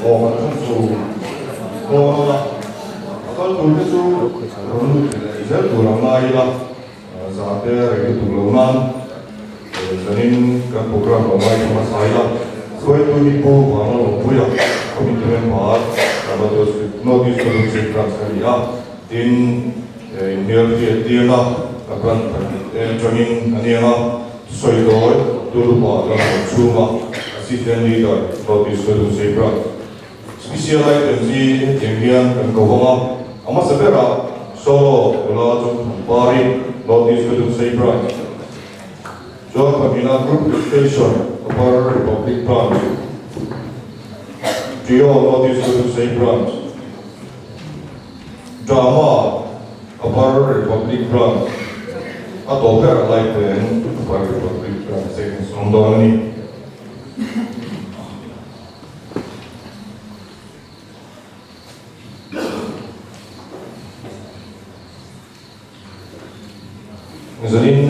Aw kan thung chu dawn a, a kal tur te chu rawn lut leh zel tur ang ngai ila, zah te rei lutuk lo nan zanin kan program lo ngai thung hmasa ila, hruaitu hi Pu Vana Lawmpuia Committee Member North East Fellowship Branch a ni a, tin inhmelhriat tirna a branch pahnih atangin a nia a. Sawidawi Tulupa Lalhmun chhunga Assistant Leader Notice Ka duh sei Branch Special Items hi hetiang hian kan ko vang a, a hmasa berah Solo nula Chawngthum Pari Notice Ka duh sei Branch chuan pahnihna Group Registration Upper Republic Branch Trio Notice Ka duh sei Branch Drama Upper Republic Branch a tawp ber lai peng Upper Republic Branch te kan sawm dawn a ni. Zanin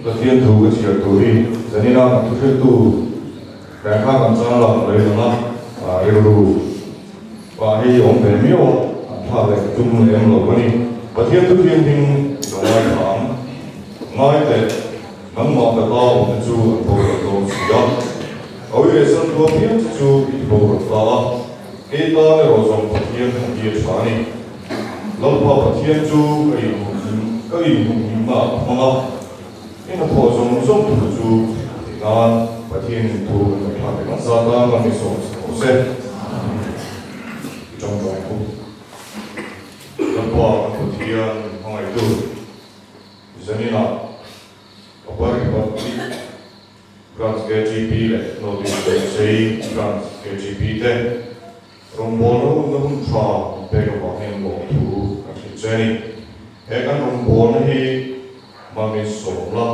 Pathian thu ka chhiar tur hi zanina kan thuhriltu reng kha kan chang lah lei lang a, rilru pah hi awm ve miau a, an thlak leh tum lem lo a ni. Pathian thu thianghlim lo ngaithla ang. Ngai teh, nangmah ka ta awmte chu an boral dawn si a, Awi leh Santua piang che chu i ti boral ta a, kei tan erawh zawng Pathian han hi a tha a ni. Lalpa Pathian chu ka inhumhim ka inhumhimna a hmang a, i hnathawh zawng zawng thu chu theih nan Pathianin thu kan ngaihthlak leh nasa tan a mi sawm sa tawh se. I tawngtai ang u. Lalpa kan Pathian min hmangaihtu Zaninah Upper Republic Branch KGP leh North East Vengchei Branch KGP te Rawngbawlna hunna hun tha min pek avang hian lawmthu kan hrilh che a ni. He kan rawngbawlna hi hmamin sawm la,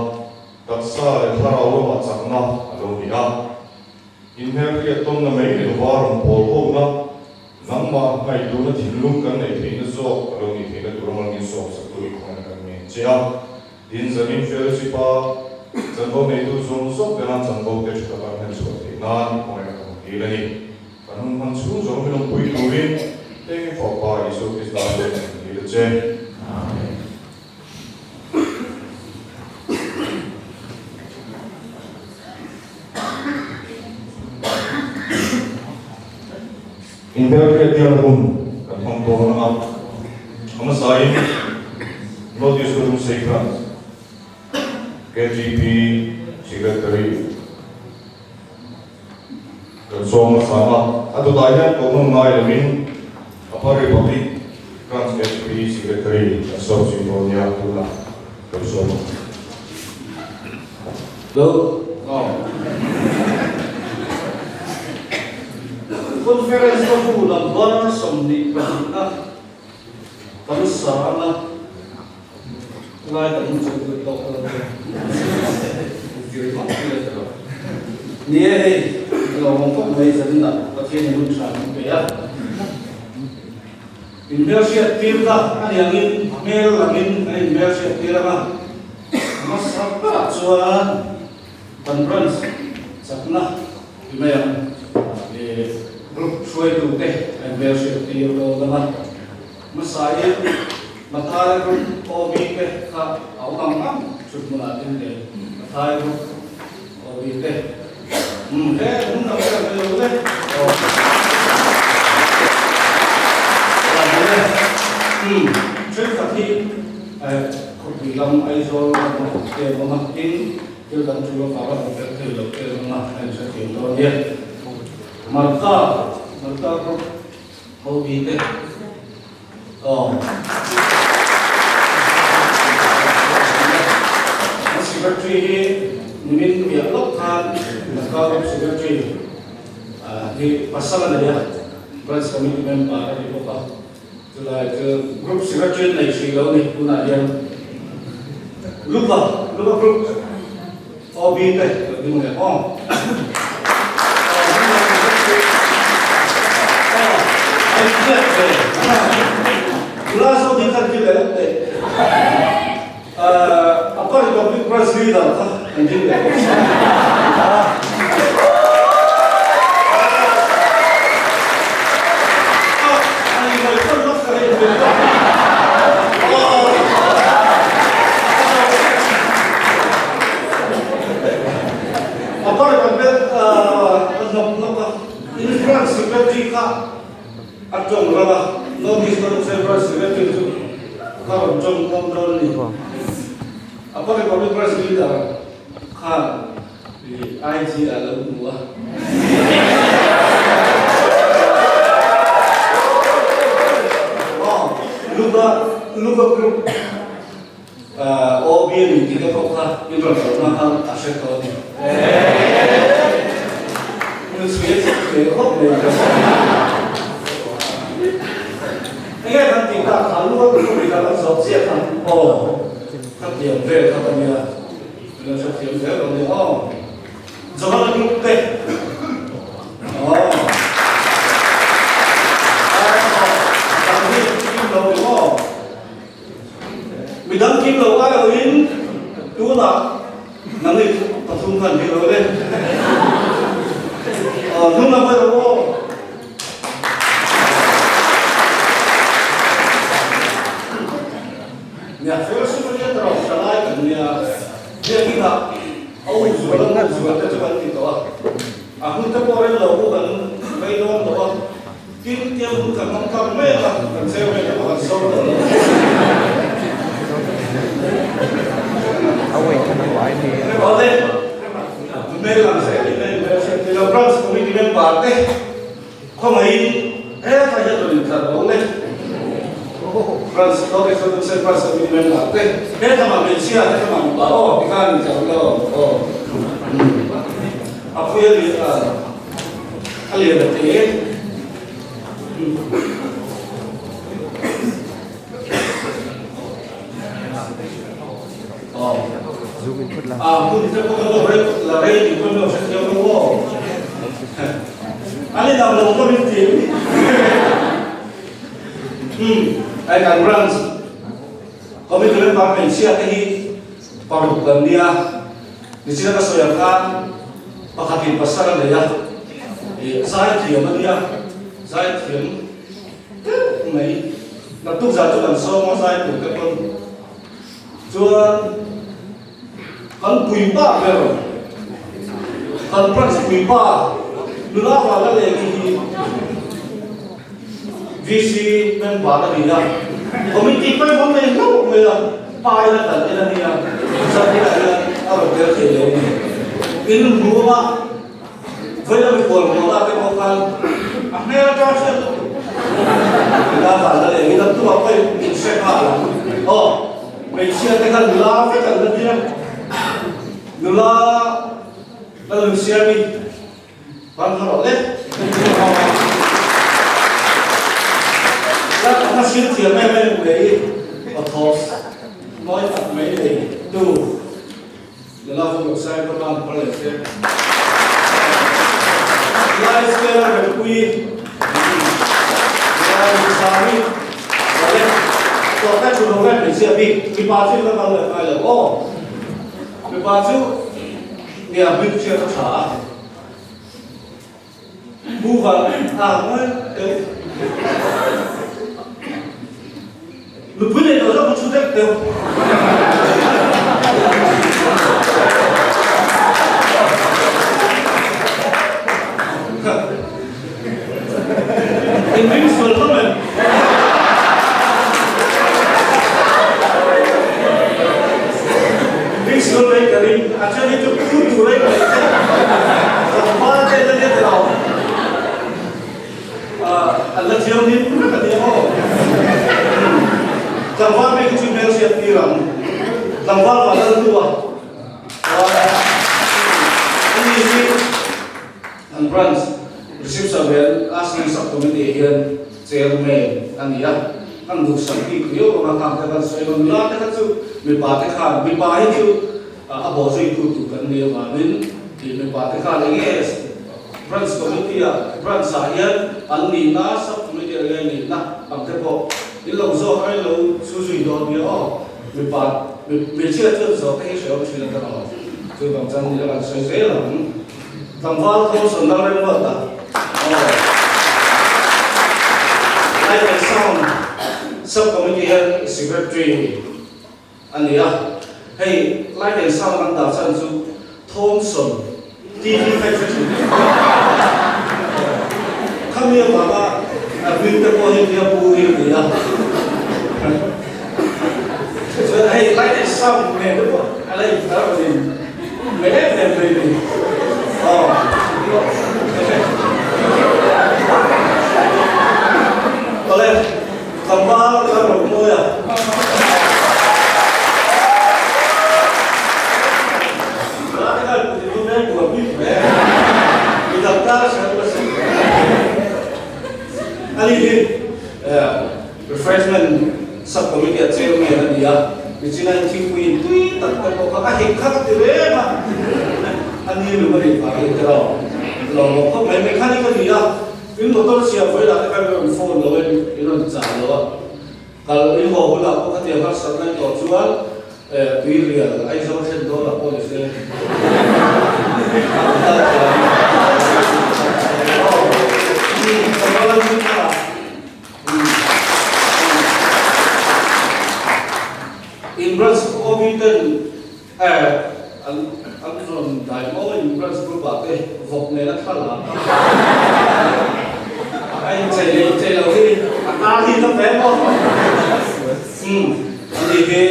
taksa leh thlarau lamah chakna a lo ni a. Inhmelhriat tawnna mai ni lova rawnbawl hawkna, nangmah ngaihtuahna thinlung kan neih theihna zawk a lo nih theihna tur amalngin sawm sak tur i khawngaihna kan ngen che a. Tin, zanin fellowship-a chanvo neitu zawng zawng te nan chanvo te tha taka an hlen chhuah theih nan i khawngaihna kan dil a ni. Kan hun hman chhung zawng min awmpui turin Teng Fapa Isua Krista chuan kan dil a che. Amen. Inhmelhriat bial hun kan hmang dawn ang a, a hmasain North East Kawtung Seikhan KGP Secretary kan sawm hmasa a, a dawtah hian kohhran ngai lovin Upper Republic Branch KGP Secretary kan sawm zui dawn nia tunah kan sawm ang. Lo. Conference ka hu lambar 22 na kan sang a. Chulai kan hun chu duh tawk lo che. Intir ringawt mai a tilo. Ni e hei, ka lo awm khawp mai zanin ah Pathian in hun tha min pe a. In hmelhriat tir kha a ni angin hmel langin kan in hmelhriat tir ang a. Hmasa berah chuan kan branch chakna ti mai ang i group hruaitute a in hmelhriat tir dawn ang a. Hmasain Mathai group OB te kha a awm ang ang thut hmunah tin leh Mathai group OB te umm he hmun lam te an lo le aw Lam le umm thenkhat hi eh khawpui lam Aizawl lam te an awm a tin thil dang tul avanga awm fel thei lo te an awm a a inhrethiam dawn nia Marka Marka group Ho bi te aw. An secretary hi nimin piah lawk khan Lanka Group Secretary hi pasal a nei a, Branch Committee member a ni bawk a. Chulai chu Group Secretary an nei hrih lo a ni tunah hian. Luka, Luka Group OB te lo ding leh aw. Upper Republic Press Leader kha an ding leh bawk si. A par kan bel a hnawk hnawk a, in branch secretary kha a tawng ral a, North East Council branch secretary chu ka rawn tawng ngam dawn a ni. A par Republic branch leader khan IG ah lo hmu a. Luka Luka group OB a ni tih te pawh kha in rawn hlauhna khan a hre tawh a ni. In chhui a chak hle khawp mai ka hria. Enge kan tih tak kha Luka group i kan zawh chiah khan aw ka thiam vel kha ka nia. Min lo hrethiam zel lo nia aw. Johana group te aw. Dang hi kim lo ni maw? Midang kim lo ai lo in tunah nang i pathum khan hi lo le. Hnung lam ai lo aw. Nia fel sim ania ta rawh thalai kan nia biakin ah a um zual a um zual te chu kan ti tawh a a hun te pawh rem lo pawh kan rei dawn lo a tin tiang hun kan hmang tlak mai ang a kan chairman te pawh kan sawm tawh lo. Awle hmel lang zel in a inhmel hriat theih lo branch committee member te Khawngaihin hetlai hian rawn intlar lo le. France North East London Saint France Committee member te he lamah hmeichhia he lamah mipa aw tikhan intlar lo aw. A pui a lian a a lian a te. A hun te pawh kan lo rei la rei tih pawh lo hrethiam lo aw. An inang lo ka min ti. Hmm, ai kan branch committee member hmeichhia te hi paruk kan nia. Nichina ka sawi ang khan pakhatin pasal a nei a, zai thiam a nia, zai thiam deuh mai. Naktuk zan chu kan sawm a zai tur te pawn chuan Kan puipa ber, kan branch puipa nula vanga leh hi VC member a ni a, committee pawimawh nei hlauh mai a, pa ina kan en a nia, zanriah hian a rawn tel thei lo a ni. In hmuama vawiin a mikhual ruala te pawh khan a hmel atanga hriat lutuk nula vanga leh hi lamtuah pawhin in hre nghal ang aw. Hmeichhia te kha nula vek an la nia, nula la lu siam i ban kha rawh le. La ka hma hrilh thiam em em mai i aw thaw mawi tak mai. leh se. Lai Square Rempui Lai Sari Vale Tawhna chu lo ngai hmeichhia bik mipa chu ka kal leh ngai lo aw. Mipa chu nia hming hriat a tha a. Buva a ngawi deuh. Nupui nei tawh zawk chu deuh deuh. Inring sual hlawm em? Inring sual mai ka ring. A then hi chu pu tur a inneih te tlangval te la nia tilo. An la thianghlim vek a nia aw. Tlangval bik hi chu hmelhriat tir ang. Tlangval van lal hnu a. Ani hi an branch reception leh Arsenal sub committee hian chairman a ni a. Kan duhsak bik riau ang a khang te khan sawi lo. Nula te kha chu mipa te khan mipa hi chu A bawhzui tu tur kan nih avangin tih mipa te khan eng nge Branch Committee ah Branch ah hian an nihna Sub Committee ah nge nihna ang te pawh in lo zawk a in lo chhu zui dawn nia aw mipa hmeichhia chuan zawh te hi hrehawm thin a ta lo chuvang chuan ni la kan sawi zel ang tlangval Thomson Lalremruata aw Light and Sound Sub Committee hian Secretary A ni a, hei Light and Sound an dah chan chu Thomson TV kha i hre thin em? Khami avanga a hming te pawh hi nia pu hi a ni a. Chuan hei Light and Sound nen te pawh a la inthar a ni mai em em mai a ni. Aw. Awle. Tlangval ka rawn mawi a. Nula te khan kut in veng buai bik hle. Mi dang tan a hriat nasa hle. Ani hi Refreshment Sub-Committee a chairman a ni a, nichina in thingpui in tui tak te pawh kha a hek kha ka ti reng a. A ni lung a nih vangin ka lo lawm khawp mai. Mechanic a ni a. In motor chhia vawi lah te khan i rawn phone lo in i rawn chah lo a, kal i haw hunah pawh khatiang harsatna i tawh chuan tui rial Aizawl thlen dawnah pawh ni se a kal thei ang. Aw, ka kal a nih kha. In branch OB ten Eh, an an rawn dai maw in branch group ah te vawk nen a thla la a in chei leh in chei lo hi a kar hi ka ve maw umm ani hi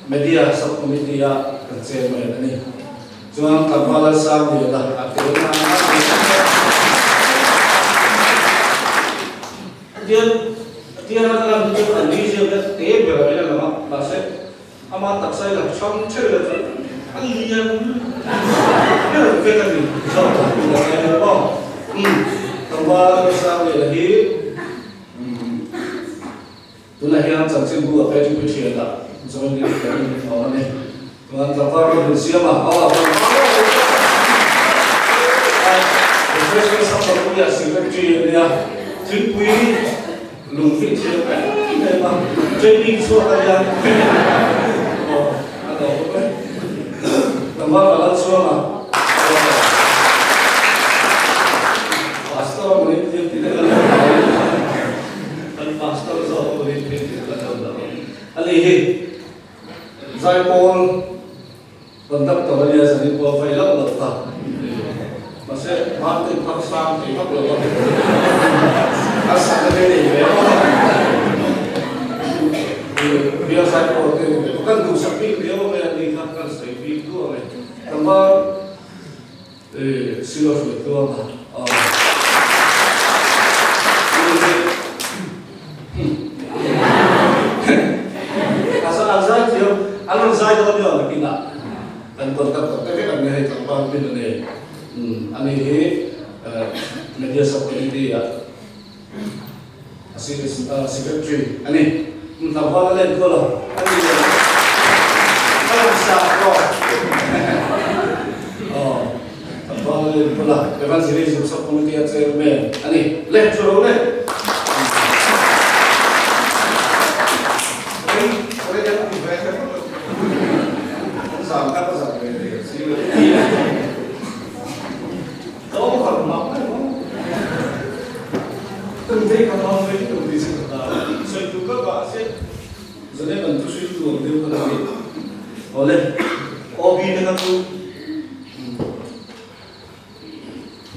media sub committee a kan chairman ani chuan tlangval Lalsangliana a tel na tian tian a lan chu an museum te te ber a lang a mahse Ama taksa i lo hrang theuh la chu a lian ber vek a ni zawk a ni lo ngai lo maw? Umm tlangval Samuel hi umm tunah hian chanchinbu a Patrick Pathian ah join in kan in awm a ni. Chuan tlangval rawh siam a aw tlangval Refreshment Subcommittee ah Secretary a nia thingpui Lungfih thiam em em a, training chhuak a nia. Aw, a lo awm e. Tlangval ka lal chhuang a. Pastor a mawni thiam tih te kan lo hlau a. Kan pastor zawk a mawni thiam tih te kan lo hlau a. Ani hi Zaipawl conductor a nia, zanin pawh a vai loh loh kha. Mahse, hmante phak sang thei vak lo a. A sak a nei ve a. Bial Zaipawl te ni ve. Kan duhsak bik riau ang e, ani kha kan sawi bik duh ang e. Tlangval Silo hruai tluang a. An zai thiam, an rawn zai dawn nia nakinah kan contact tak vek ang hei tlangval bin a nei. Ani hi media sub-committee ah secretary a ni. Tlangval a len kual a, ani leh a rawn sa pawh. Lalrinpawla, Evangelism Sub-Committee a Chairman a ni. Le, chu lo le.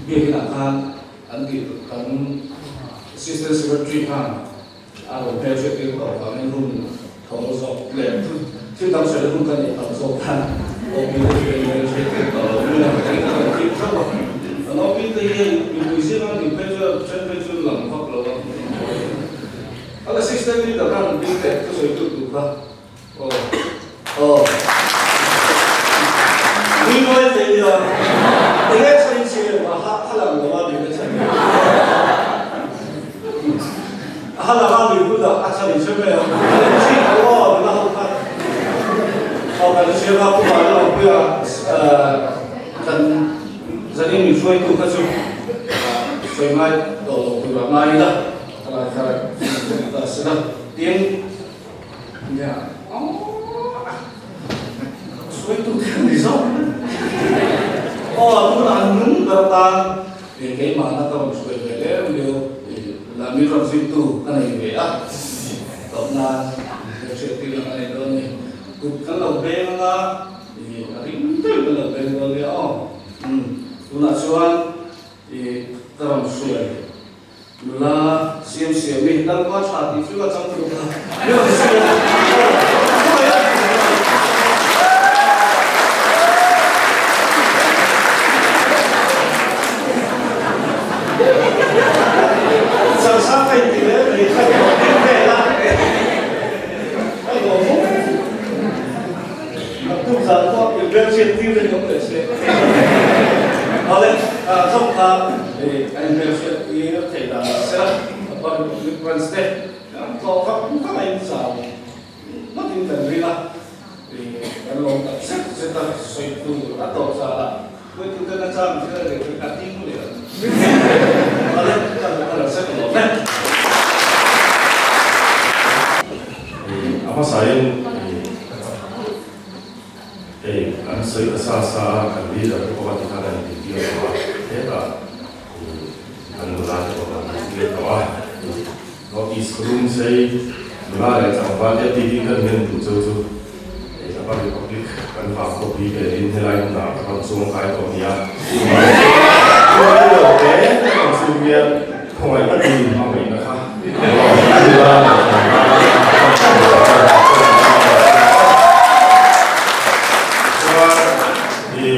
Biakinah khan an tih kan Assistant Secretary khan a rawn hmelhriat tir tawh avangin hun thawl zawk leh thil dang sawi hun ka neih tam zawk khan OP te chu ka inhmelhriat tir tawh lo. Hmun ah ka rawn tih theuh a, kan OP te hian mipui zinga min phei chu then phei chu lang vak lo a hmu ang pawh hi. An Assistant Leader khan min teh thusawi tu tur kha Aw aw Nui mawi thei nia Enge chhan in chhir a ha ha lang lo a ni ka chhan A ha lang a nui hun ah a chhan in chhir mai ang A lo chhir lo aw nula ho khan Aw kan chhir a pu Vana lo pui a kan zanin min hruaitu kha chu sawi ngai tawh lo tur a ngai ila a lai kha ta sela tin Nia, sawitu te an ni zawk mai. Aw, tunah an nung ber atan keimahna ka rawn hruai ve leu leu la min rawn zirtu ka nei ve a, tawp nan hriattir ang a nei dawn a ni. Kut kan lo beng anga a ring deuhin kan lo beng dawn nia aw. Tunah chuan ka rawn hruai. Nula siam siam i Lalpa tha tih chu a chang tluk a. Chang ka inti hle mai ka hlawh deuh vel a. Ka hlawh fo. Naktuk zan pawh i hmelhriat tir reng awm leh se. Awle, zawk kha a inhmelhriat tir theih dan ah sela, a public branch te kan tlawh vak vak a inchau ngawtin kan ring a, kan lawm tak zet zet a, sawi tur a tawp zan ah hruaitu ten a chang thil a reh chuan ka ding leh ang. Awle, ka lo set lawm e. A hmasain hei an sawi ta sa sa a, kan leader te pawh a ti khan an intir tawh a, hetah kan nula te pawh kan intir tawh a, North East Khawlung sei nula leh tlangval te bikin kan ngen duh cheu chu hei Upper Republic kan vang khawp hi ve in helai hmunah ka rawn chuang kai tawh nia. Lo te ka rawn chhung hian Khawngaih takin a ngaihna kha nula leh tlangval Chuan i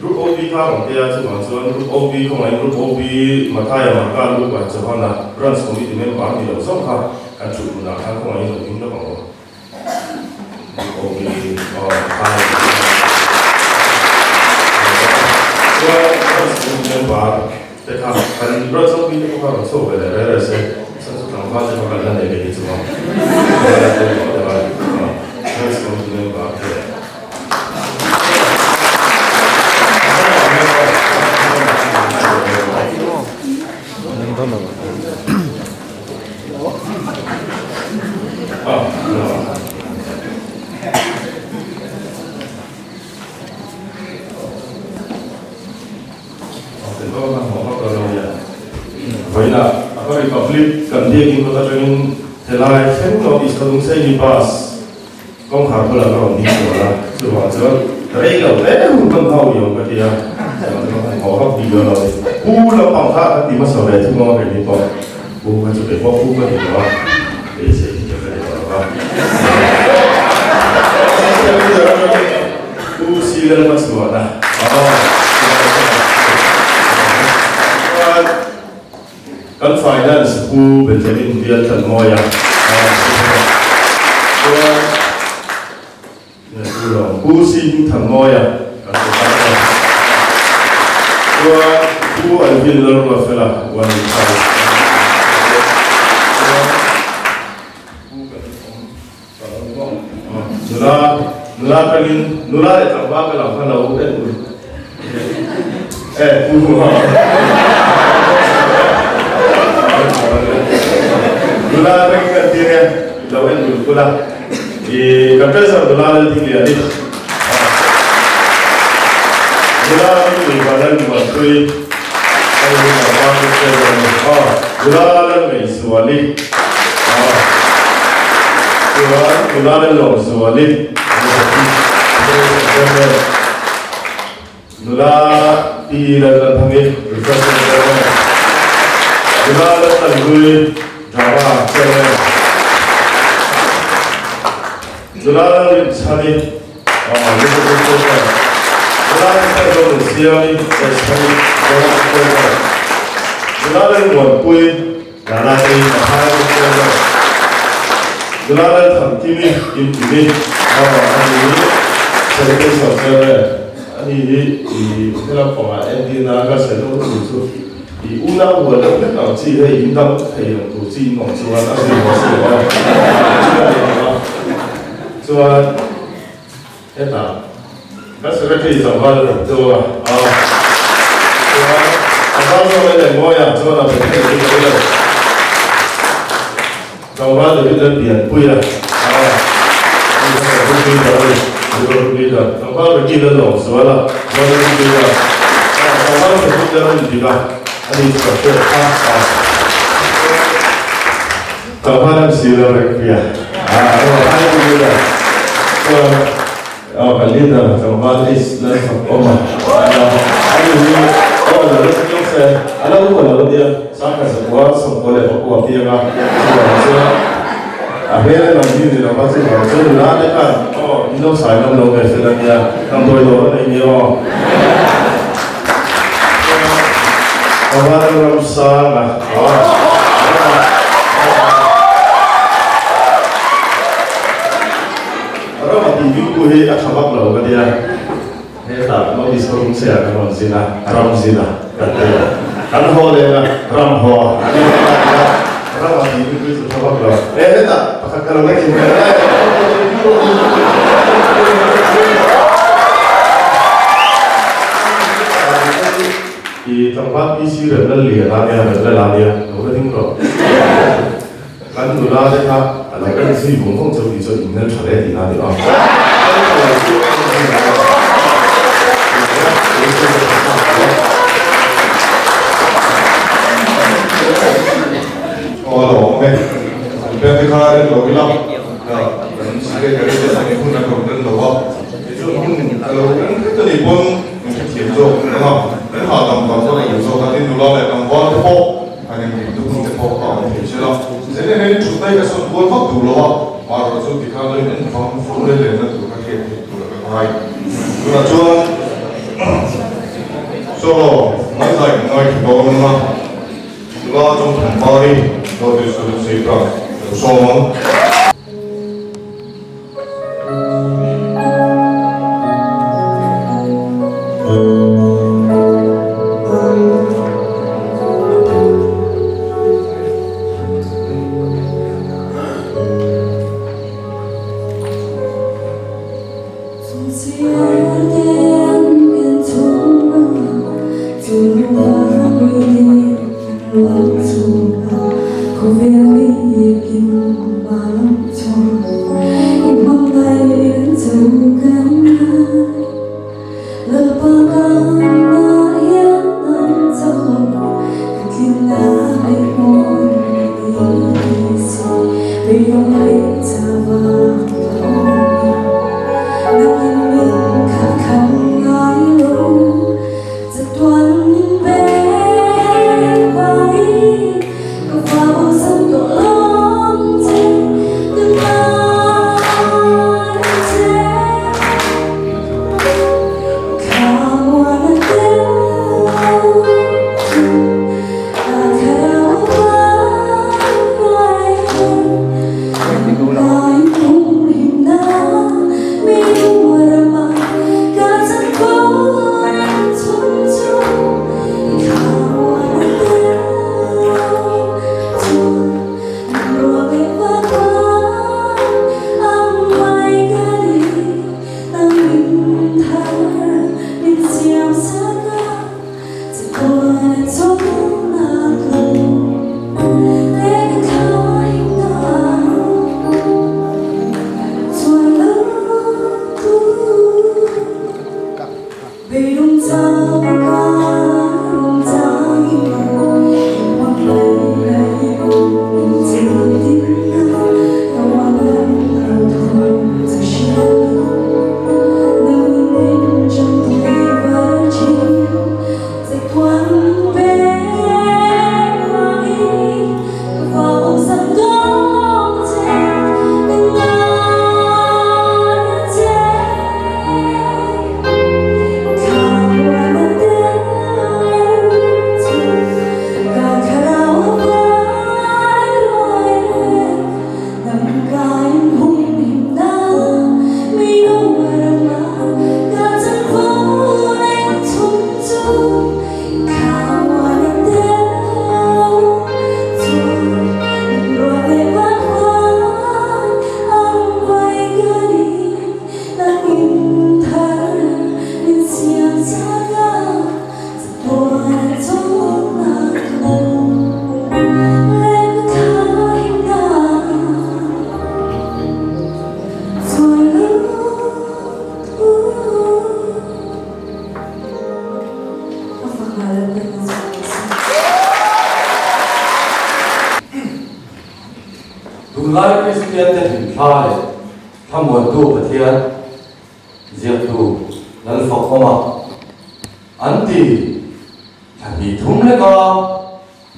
Group OB kha rawn tia chuvang chuan Group OB khawngaihin Group OB Mathaia Marka Luka Johana Branch Committee member ni loh zawk kha kan thut hmunah khan khawngaihin lo ding lawk ang aw. Group OB aw Mathaia Chuan Branch Committee member Te kha kan branch ho bik te pawh kha rawn chhuak ve leh rel rel se, chhan chu tlangval te kha kan la nei ve hi chu a branch committee member te leh Vawiinah Upper Republic kan biakin kawt atangin helai thleng North East Kalungsei bus kawngkhar bulah ka rawn ding sual a, chuvang chuan rei lo hle hun kan hau ni awm ka ti a, chuvang chuan kan haw vak bik lo a ni. Pu lampang kha kan ti hmasa ve thung a kei ni pawh pu kha chu kei pawh pu ka ni lo a, beisei hi ka ni tawh lo va. Pu Silalma chhuahna Kan Finance Pu Benjamin Bialtlanmawia chuan Pu Lawm Pu Sihmingthanmawia kan hmu ta a chuan Pu Alvin Lalruatfela Uanithai chuan Pu kan awm Nula, nula atangin nula leh tlangval ka lo kha lo en ul. Nula atangin kan tir e, i lo en dul kul a, i kan treasure nula Laldingliani, nula Mingluiva Lalmuanpui, hei hi Tlangval kan treasure a ni, nula Lalngaihzuali, chuan nula Lallawmzuali, Nula Pi Laltlanthang'i Refreshment Chairman, Nula Laltlanhlui Drama Chairman, Nula Lalrinchhani Musical Chairman, Nula Lalsaizawlunsiami Chaichhani Drama Chairman, Nula Lalmuanpui Lalati Mathai Chairman, Nula Lalthankimi Kimkimi ani Sanitation Chairman. Ani hi i helam pangah entirna ka sawi deuh tur chu i unau hual deuh hlek ang chi hei in dang thei ang tur chi in awm chuan a zir haw si lo a, chu a ni lo a. Chuan hetah kan secretary tlangval a nih chu a, chuan tlangval zawk e leh mawi ah chuan a pe thei chu ka ring lo. Tlangval David an pianpui a, a ni kha group leader a ni, group leader. Tlangval Ricky Lalawm zual a, chuan group leader. Tlangval Sahib Lal a ni dik a, a ni chu ka hriat kha. Tlangval MC Lalrengpuia, a group leader. Chuan Aw kan leader tlangval Ace Lalfak awm a, a ni hi aw lo la thleng se, a lo upa lo ania, 1994 a piang a, chuvang chuan a hmel en ang hi ni lo va, chuvang chuan nula te khan aw in lo sai ngam lo ve fel ania, damdawi dawr a nei nia aw. Tlangval Ramsanga aw. Ram a tih ding tu hi a tha vak lo ka tia, hetah North East Khawthung Chhia kan rawn zin a, ram zin a kan ti a, kan haw leng a, ram haw a kan ti a, ram a tih ding tu hi chu tha vak lo. E hetah pakhat ka lo la kim ve lai a. I tlangval PC rem lal lian a nia, rem lal a nia, lo la ding rawh. Kan nula te kha a lo en zui vung vung chu tih chu in hmel tha hle tihna a ni a. Aw a lo awm e, an pek te kha en lo ila, kan secretary te chuan hun an rawn ren lo a, tichuan hun a lo ren hret a nih pawn min hrethiam zawk ang a, kan hahdam tam pawn a in zawk a, tin nula leh tlangval te pawh Han engkim chu hmun te pawh a awm thei zel a, zen en in thutna hi ka sawn kual vak duh lo a, marawh chu tikhan lo in en vang vang leh lenna tur ka hriat theih tur a ka ngai. Tunah chuan solo ngaihzai kan ngai thla dawn ang a, nula Chawngthang Pari North East Constituency Branch ka lo sawm ang. tha leh thlamuantu Pathian ziaktu Lalfakawma an ti. Thla hnih thum leka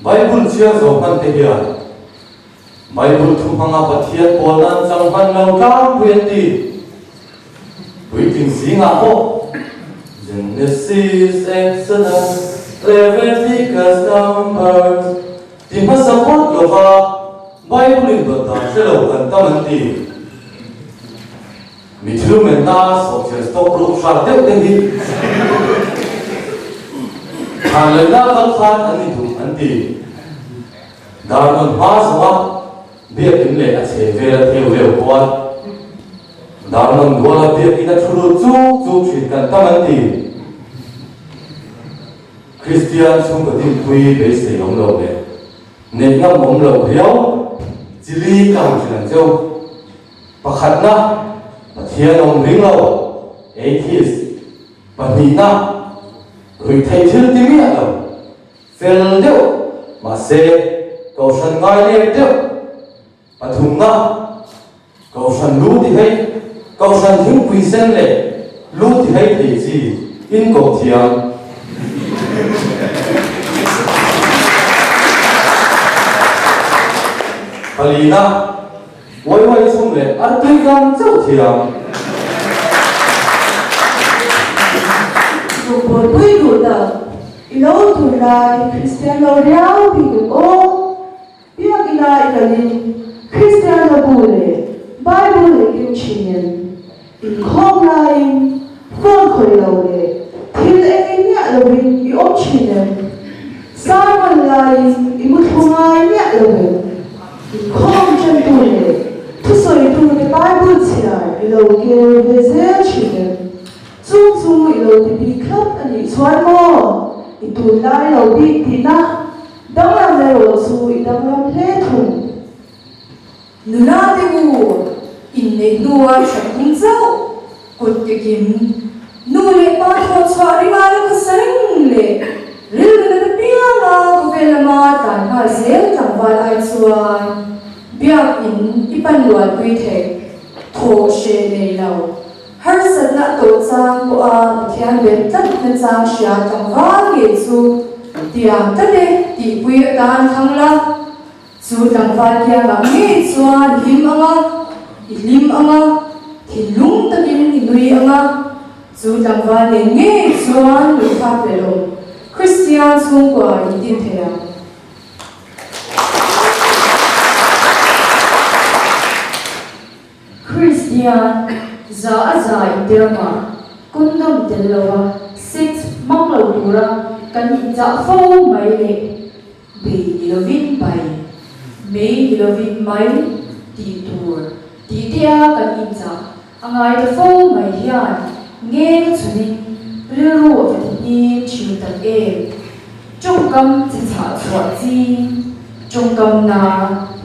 Bible chhiar zawh hman te hian Bible thu hmanga Pathian pawl nan chang hman lo tlangpui an ti. Puitling zingah pawh Genesis, Exodus, Leviticus, Numbers ti hmasa phawt lova Bible in dawt dan hre lo kan tam an ti. Mi thil menna sawhchian stock ruk hrat deuh te hi thlan lehna kal khan an ni duh an ti. Darnawn hma zawnga biakin leh a chhe vel a theu veu kual. Darnawn ruala biakin a thu lut chuk chuk thin kan tam an ti. Kristian chhungkaw dinpui beisei awm lo leh neih ngam awm lo riau chili ka han hrilh ang cheu. Pakhatna, Pathian awm ring lo, atheist. Pahnihna, ruihtheih thil ti miah lo, fel deuh, mahse kohhran ngai lek deuh. Pathumna, kohhran lu ti hei, kohhran thingpui sen leh lu ti hei thei chi inkoh thiam. Palina, Uai uai chhung leh an tui tlang chauh thiam. Zungpawlpui duh tak, i lo tur lai Kristian lo riau bik em aw? Biak ila i kalin Kristian la bu leh Bible leh keng thin em? Inkhawm laiin phone khawih lo leh thil ei miah lovin i awm thin em? Sermon laiin i mu thlu ngai miah lo em? Inkhawm tantu leh thusawitu te Bible chhiar i lo kel ve zel thin em? Chung chu i lo ti bik thlap a nih chuan maw? I tunlai lo bik tihna danglam erawh chu i danglam hle thung. Nula te u, inneih hnua that tum chauh, kut ke kim, nu leh pa thawh chhuah ringa la khawsa reng leh rilru nat apianga khawvel lama tlan nghal zel tlangval ai chuan biak in i pan lualpui theih, thawh hreh nei lo, harsatna a tawh chang pawha Pathian bet tlat na chang hria tlangval ngei chu tiang tlat e tihpui atan thlang la. Chu tlangval kiangah ngei chuan i hlim ang a, i hlim ang a, thinlung takin i nui ang a, chu tlangval nen ngei chuan lungfak leh lawm Kristian chhungkua i din thei ang. Kristian za a za intirama condom tel lova sex hmang lo tura kan inchah fo mai leh Bei ni lovin bai, mei ni lovin mai tih tur tih te a kan inchah a ngai ta fo mai hian ngeng a chhunin rilru a va ti hnim thin tak em. Tawngkam chi chhah chhuah ching, tawngkam na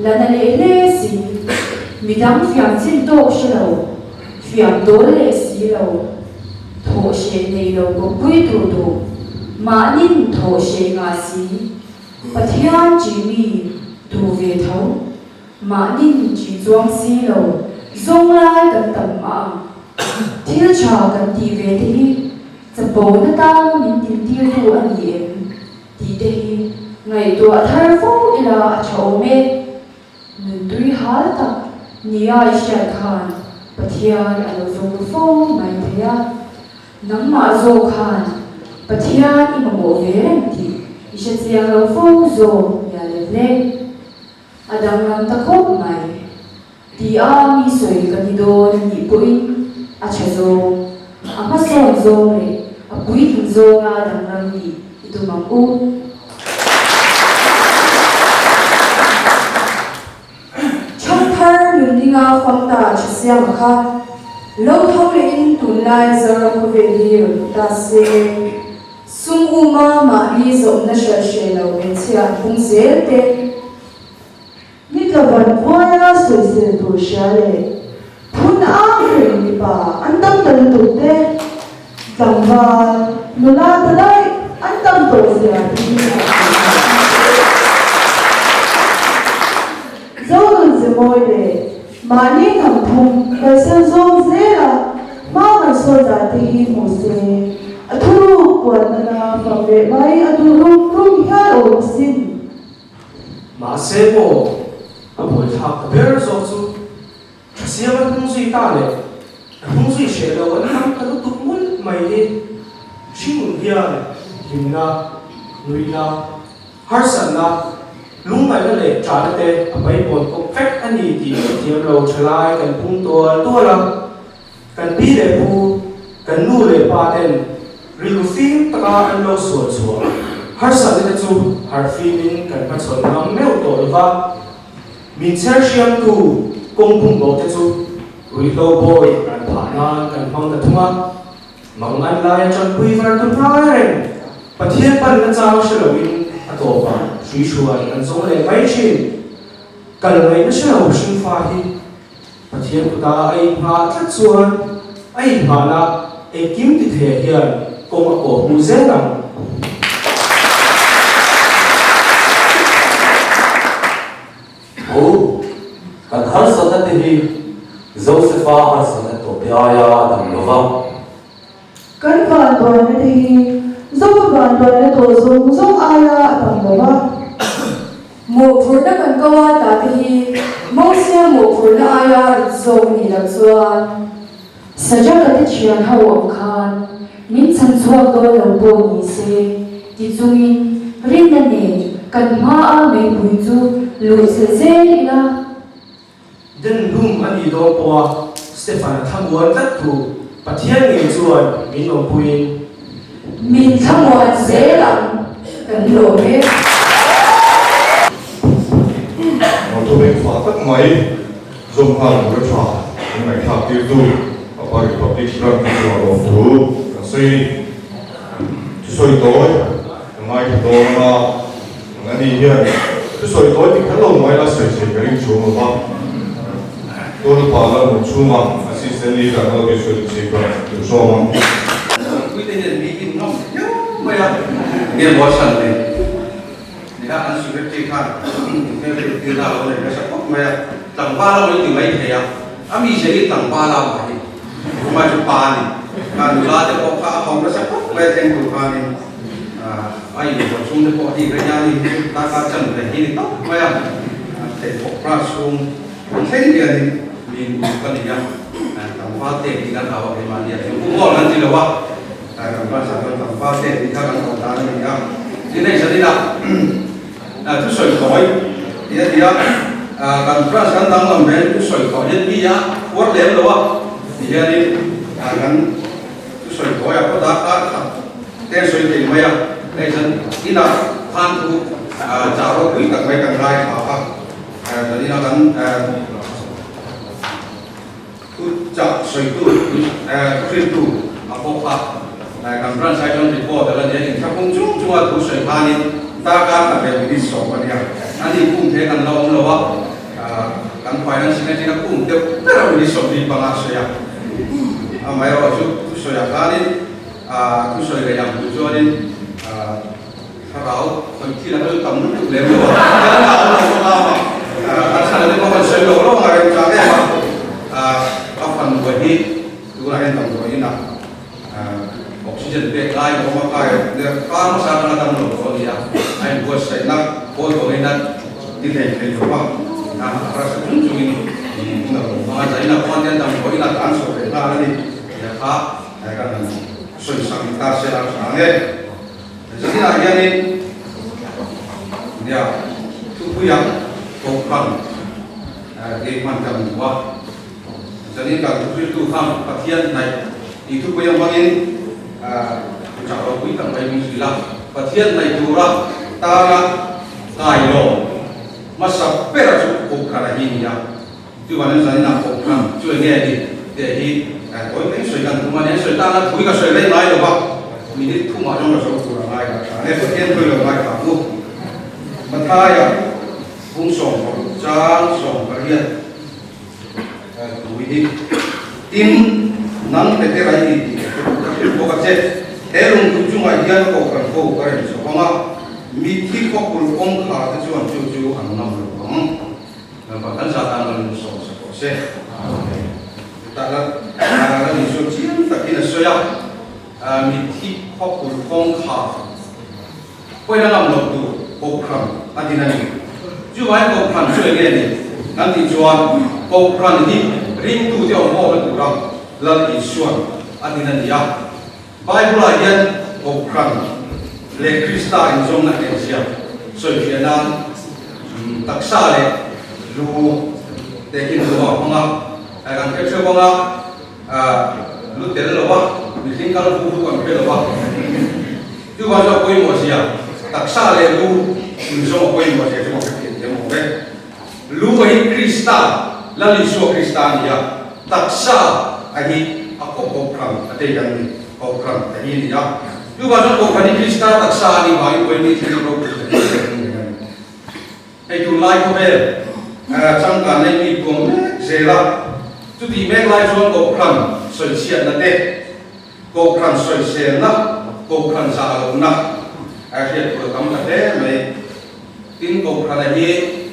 la na leh hle si, midang fiam chin tawk hre lo, fiam dawl leh si lo, Thawh hreh nei lo kawppui tur duh, mahnin thawh hreh ngah si, Pathian ṭih mi duh ve tho, mahnin ṭih chuang si lo zawng lai kan tam mah ang. Thil ṭha kan tih ve te hi chapo na tang min tintirtu a ni em tih te hi ngaihtuah thar fo ila a ṭha awm e. Nuntui hal tak nia i hriat khan Pathian a lo zawng fo mai thei a, nangmah zawk khan Pathian i mamawh ve reng tih i hre chiang lo fo zawk nia let hle. A danglam ta khawp mai. Ti a mi sawi ka ni dawn a nih pawhin a tha zawng, a hmasawn zawng leh a puitling zawnga danglam nih i tum ang u. Thangthar nunninga famta tha siama kha lo tho lehin tunlai Zoram khawvel hi rawn hmu ta se. Sum uma mahni zawmna hriat hreh lo hmeichhia an pung zel te. Ni tlavan vuaia sawisel tur hria leh phun ang reng mipa an tam ta lutuk te, tlangval, nula ta daih an tam tawh zia hi a hmuh theih a. Zonun ze mawi leh. Mahni hnam phung kalsan zawng zela hma kan sawn dan te hi hmu se, a thuruk puan nana fam leh mai a duh rum rum hial awm asin. Mahse maw, a buaithlak ta ber zawk chu Tha siam a hnung zui ta leh a hnung zui hreh lo an tam ta lutuk mawlh mai hi hringnun hian hlimna, nuihna, harsatna, lungngaihna leh ṭahna te a paipawn kawp vek a ni tih hrethiam lo ṭhalai kan pung tual tual a, kan pi leh pu, kan nu leh pa ten rilru fim taka an lo sual chhuah harsatna te chu harhfimin kan hmachhawn ngam meuh tawh lo va. Min chher hriamtu kawng bum bo te chu ruihhlo bawi kan phah nan kan hmang ta thung a, mang an lai atang pui var tu hnai reng Pathian pan na chang hre loin a tawpah hrui hruai kan zawng leh mai thin. Kal ngaihna hre lo hringfa hi Pathian kuta a inghah tlat chuan a inghahna engkim ti thei hian kawng a kawh hmuh zel ang. Ho, kan harsatna te hi Josefa harsatna tawp te aia a dam lo va. Kan vanduaina te hi Zofa vanduaina tawh zawng zawng aia a dam lo va. Mawhphurhna kan ko a ta te hi Mosia mawhphurhna aia rit zawk a nih loh chuan. Sajaka te thian ho ang khan min chhan chhuak dawn lo pawh ni se ti chungin rinna nen kan hmaa meipui chu luh chhe zel ila. Den lum a nih dawn pawha Stefan-a thlamuan tlat thu Pathian ngei chuan min awmpuiin. Min thlamuan zel ang kan lawm e. Motor beng fah tak mai. Zawm nghal tur a tha kan ngaihthlak tirtu Papa Republic Branch te chuan lawm thu kan sawi a ni. Thusawi tawi kan ngaithla dawn a, ang ani hian thusawi tawi ti kher lo mai la sawi thei ka ring chuang lo va. Tualpa Lalmun chhunga Assistant Leader North East Regency Branch tur sawm ang. Puite hian meeting nawm viau mai a, nge maw chhan nei? Nia, an secretary khan hmelhriat tirna a lo nei nasa khawp mai a, tlangval a rawn ti mai thei a, a mizia hi tlangval a mah hi tungai chu pa a ni, kha nula te pawh kha a hau nasa khawp mai a thleng tur khanin a inbual chhung te pawh a ti rei a ni, darkar chan ve hi ni tawp mai a, theihthawk class chhung an thleng hianin mi nu ka ni a, tlangval te tih kan hau a keimahni a thleng pawh kan ti lo a. Kan pa chak chuan tlangval te tih kha kan awm dan a ni a, tin hei zanin ah thusawi thawi tih a ni a, kan branch kan danglam ve thusawi thawi hian mi a phuar lem lo a ti hianin kan thusawi thawi a khaw darkar khat te sawi thei mai a, hei zan inah khan thu chah ropui tak mai kan ngaithla a, zanin a kan Thu chah sawitu, thuhriltu a bawk a, kan branch ah chuan report a la nia, inthlakung chung chunga thu sawi khanin darkar khat leh minute sawm a nia, ani kum the kan la awm lo a, kan finance secretary a kum deuh ber a minute 25 a sawi a, amaherawhchu thu sawiah khanin thu sawi rei ang tur chuanin Thlarau khawih thil a kal tam lutuk lem lo a, kan la awm lo bawk a, a chhan a te pawh kan sawi lo lo ang a rem chang em a, a fan buai hi tunah hian damdawiin ah oxygen pek lai a awm a, kai kar hmasa atanga dam lo tawh a ni a, a inbuatsaihna kawl tawhin a ti hlei thei lo va, a rasa chung chungin hun a lo hmang a, zain ah pawh hian damdawiin ah tan chho ve nghal a ni, tia kha kan han sawi sak ta se la tha ang e. Zaninah hianin nia thupuia kohhran hi hman kan duh a, zanin kan thuhriltu khan Pathian hnaih tih thupuia hmangin thuchah ropui tak mai min hrilh a, Pathian hnaih tura tana kailawm hmasa bera chu kohhran a hi ni a. Chuvangin zaninah kohhran chu enge a ni tih hi tawi mai sawi kan tum a ni. An sawi tan a, thui ka sawi rei ngai lo va, minute thumah chuan ka zo tur a ngai ka tha hle. Pathian thui lo ngai tha u. Mathaia bung 16 chang 18 tui hi, Tin, nang Petera i ni tih ka hrilh bawk a che. He lungthu chungah hian kohhran ho ka rem chho ang a, mitthi khawpul kawngkhar te chuan chu chu an ngam lo ang. Kan zah tan kan sawm sa tawh se. se. Chutah la Lal Isua chiang takin a sawi a, mitthi khawkulh kawngkhar pawhin a ngam loh tur Kohhran a din a ni. Chuvangin Kohhran chu eng nge ni kan tih chuan Kohhran hi ringtute awmhawkna tura Lal Isua'n a din a ni a. Bible-ah hian Kohhran leh Krista inzawmna hnehzia sawifiah nan taksa leh lu te khi lu a hmang a, kan hre theuh ang a, lu tel lo a, mihring kal hu hu kan hre lo a. Chuvang chuan pawimawh zia taksa leh lu inzawm a pawimawh zia chu ka hre thiam thiam awm e. Lu a hi Krista, Lal Isua Krista a ni a, taksa a hi a Kohhran a tei kan ni, Kohhran a hi a ni a. Chuvang chuan Kohhran hi Krista taksa a nih vangin Pawimawh thil ropui tak hi a ni reng a ni. Hei tunlai khawvel changkan nei mi puang mek zel a, chutih mek lai chuan Kohhran sawichhiatna te, Kohhran sawiselna, Kohhran zah lohna a hriat tur a tam ta hle mai. Tin, Kohhrana hi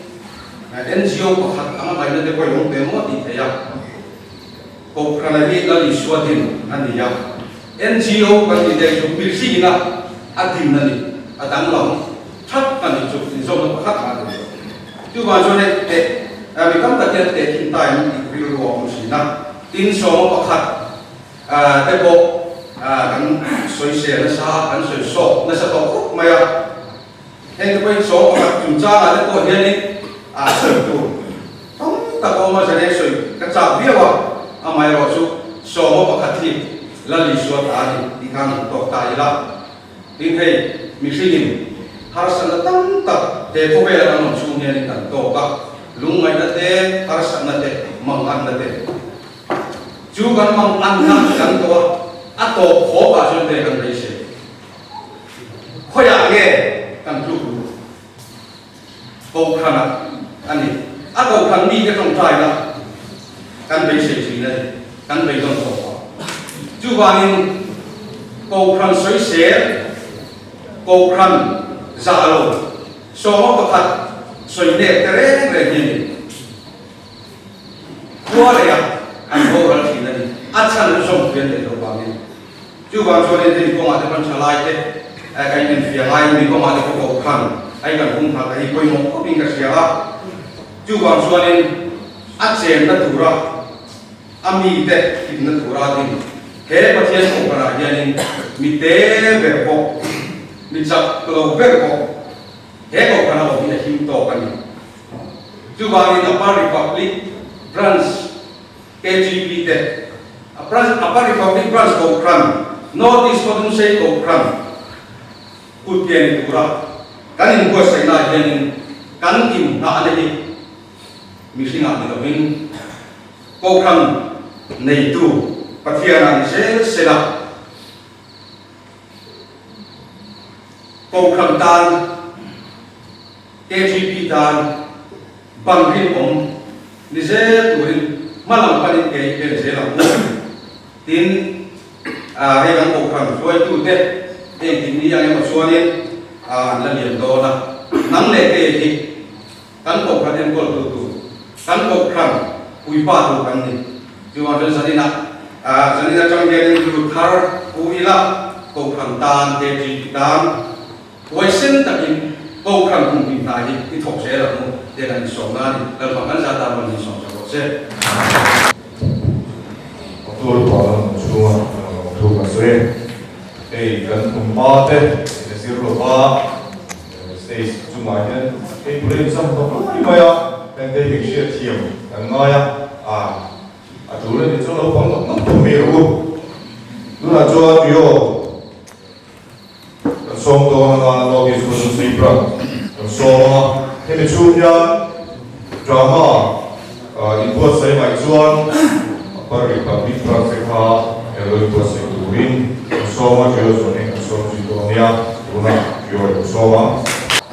NGO pakhat anga ngaihna te pawh i awm ve maw tih theih a. Kohhrana hi Lal Isua din a ni a, NGO kan tih te chu mihringina a din a ni, a danglam that a nih chu inzawmna pakhat mah a ni lo. Chuvang chuan hei teh mi tam tak hian tehkhin time tih rilru a awm thin a, tin sawma pakhat te pawh kan sawisel nasa, kan sawi sawk nasa tawh khawp mai a. Heng te pawhin sawm pakhat chungchangah te pawh hianin sawi tur tam tak a awm a, zan sawi ka chak viau a, amaherawhchu sawma pakhat hi Lal Isua ta a ni tih khan han tawk ta ila. Tin hei mihringin harsatna tam tak he khawvela kan awm chhung hianin kan tawk a, lungngaihna te, harsatna te, manganna te. Chu kan manganna kan tawh a, a tawp khawpah chuan te kan beisei. Khawiah nge kan tluk luh? Kohhranah a ni. A kohhran mite tawngtaina kan beisei thin a ni, kan beidawn tawh phah. Chuvangin kohhran sawisel, kohhran zah lo, sawma pakhat sawi nek te reng reng hi a ni. Khua leiah an boral thin a ni. A chhan zawm pui an neih loh vangin. Chuvang chuanin hemi kawngah te pawn thalai te ka inenfiah ngaiin mi kawngah te pawh kohhran a in kan humhalh a hi pawimawh khawpin ka hria a. Chuvang chuanin a chenna tura a mite hlimna tura din he Pathian kohhranah hianin mi te ber pawh, mi chak lo ber pawh he kohhrana awm hi a him tawk a ni. Chuvangin Upper Republic Branch KGP te, Upper Republic Branch Kohhran, North East Khawdungsei Kohhran kut ke ni tura kan inbuatsaihnaah hianin kan inhnahna hi mihringah ni lovin Kohhran neitu Pathianah ni zel sela. Kohhran tan KGP tan bang rinawm ni zel turin hma lam panin ke i pen zel ang u. Tin, hei kan kohhran hruaitute engtin ni ang emaw chuanin an la lian dawn a, nang leh kei hi kan kohhran enkawltu tur, kan kohhran puipa tur kan ni. Chuvang chuan zaninah, zanin atang hianin lut thar u ila kohhran tan, KGP tan, Huaisen takin Kohhran hmun hnih hna hi i thawk zel ang u tih kan insawm na a ni. Lalpa kan za tan rawn insawm sak rawh se. Motor pahna hmun chhunga thu kan sawi e. Hei kan tum hma te ka zir lo va, stage chungah hian hei bula inzam hnawk lai mai a, heng te hi hriat thiam kan ngai a, a tul a nih chuan lo pang nawk nawk thung mai rawh u. Tunah chuan Rio. Kan sawm dawn anga North East Khawchhung State Branch kan sawm anga hemi chhung hian drama inbuatsaih mai chuan Upper Republic Branch te kha elo inbuatsaih turin kan sawm a, Trio chuan heng kan sawm zui dawn nia, tunah Trio kan sawm ang.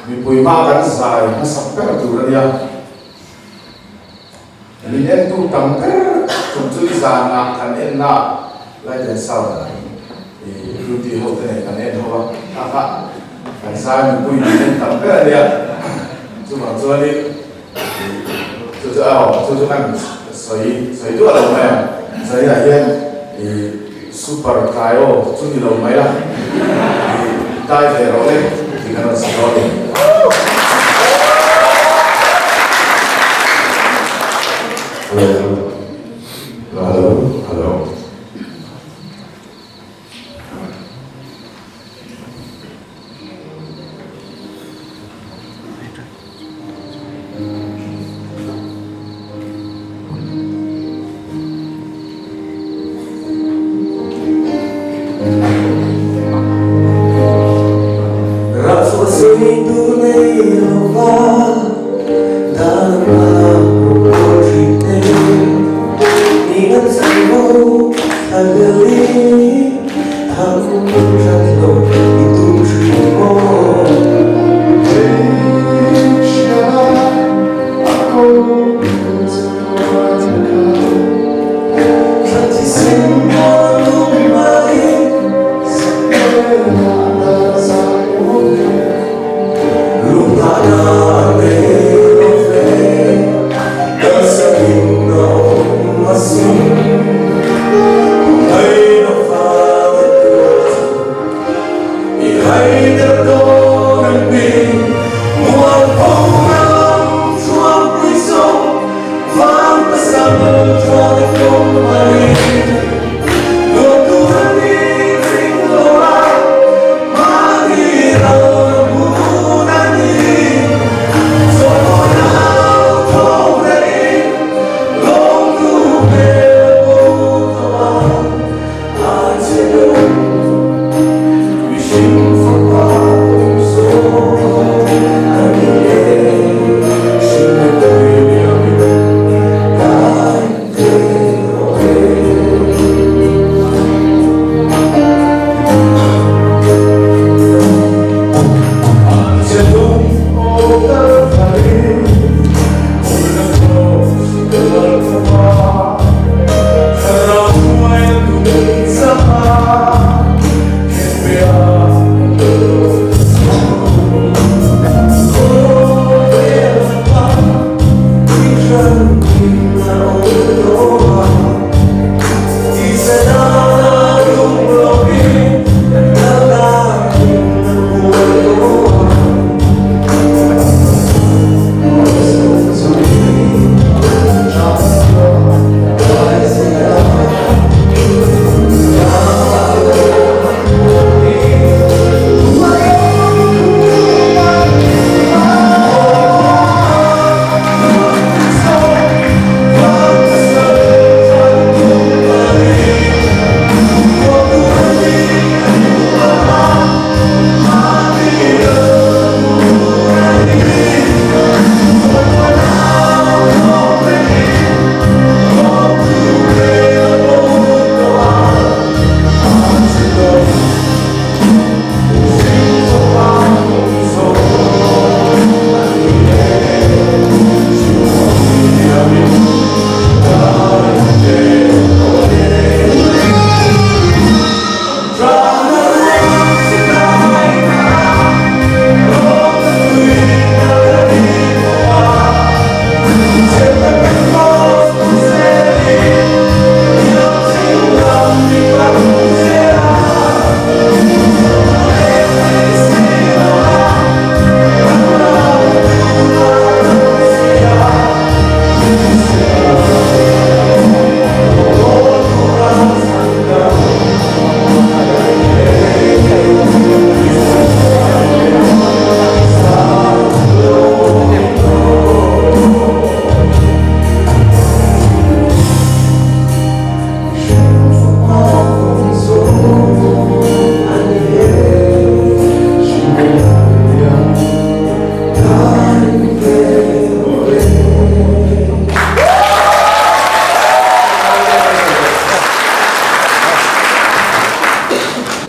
Mipui hma kan zai hmasak ber tur a nia. Min entu tam ber chung chu i zanah kan enna Light and Sound i duty ho te nen kan en ho a, kha kha kan zai mipui min en tam ber a nia. Chuvang chuanin chu chu aw chu chu kan Sawi sawi duah lo mai ang. Zaia hian i super tlai aw chu ni lo mai la, i tai ve rawh le tih kan rawn sawi dawn a ni. Hello hello hello.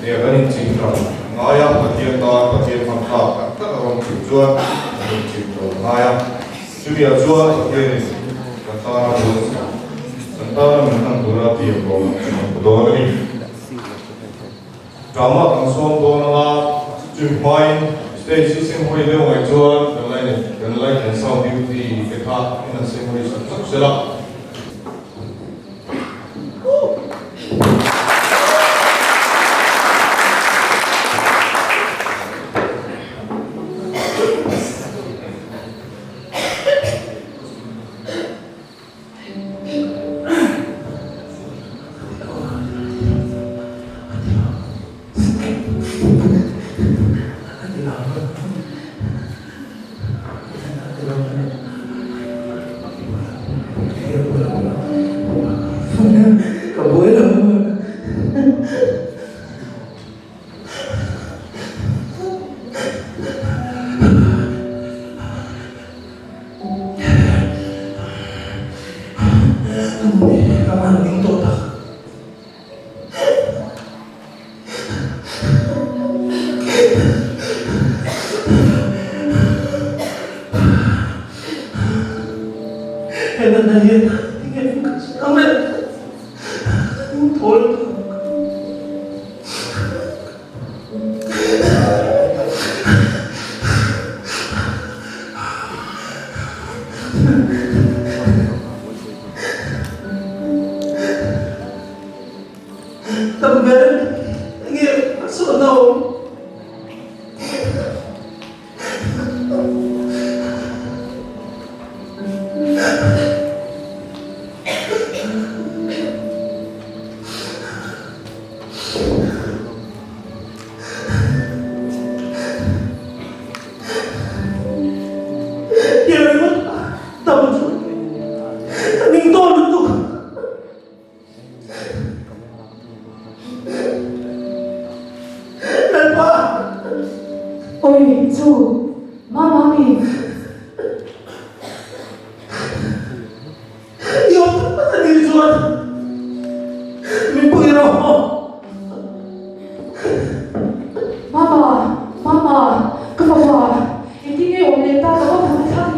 Nia kan inching ram ngai a, Pathian tan Pathian hman tlak tak tak a rawn chhuk chuan kan inching ram ngai a. Chutiah chuan Pathianin kan tana buatsaih, kan tana min hman tura tiam rawng a hmu dawn a ni. Drama kan sawm dawn anga chumi hmain stage hi senghawi deuh ngaih chuan kan line kan light and sound duty te kha in an senghawi sak sak sela. thawl lutuk. Tam ber enge a chhuahna awm? Lalpa! Oi, chu, Mamami! I awm tak tak a nih chuan min pui rawh. Mama, Mama, ka fapa, engtin nge awm leh ta ka va phun thlang.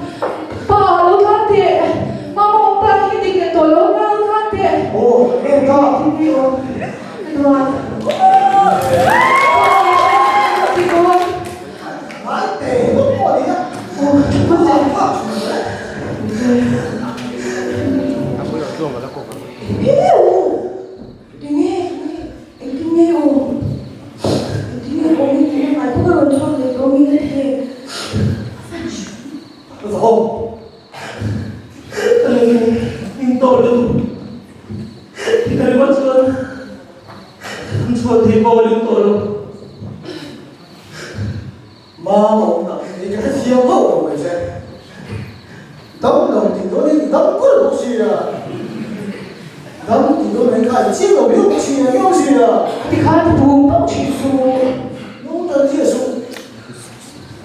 Pa, lo tlan teh, Mama awm ta hi dik leh tawh lo nia, lo tlan teh. Aw, em ta. Engtin nge awm ka duan. Pa, ti dawn. Ngai teh, bawk pawh a ni a. Aw, ka fapa. Tinge? Engtin nge awm? Engtin nge awm i tih ngai bawk a rawn chhuak leh tawh mi na the. Ka zahawm. Ka lung in tawh lutuk. Ti ka ringawt chuan an chhuah thei pawh ka ring tawh lo. Mam a awm tak hi ka hrethiam hauh lo mai che. Dam lo tih dawn in i dam kulh bawk si a. Dam tih dawn mai kha i chiang lo viau bawk si a, viau si a. Tikhan i bum bawk thin chu. Nung tan chiah suh.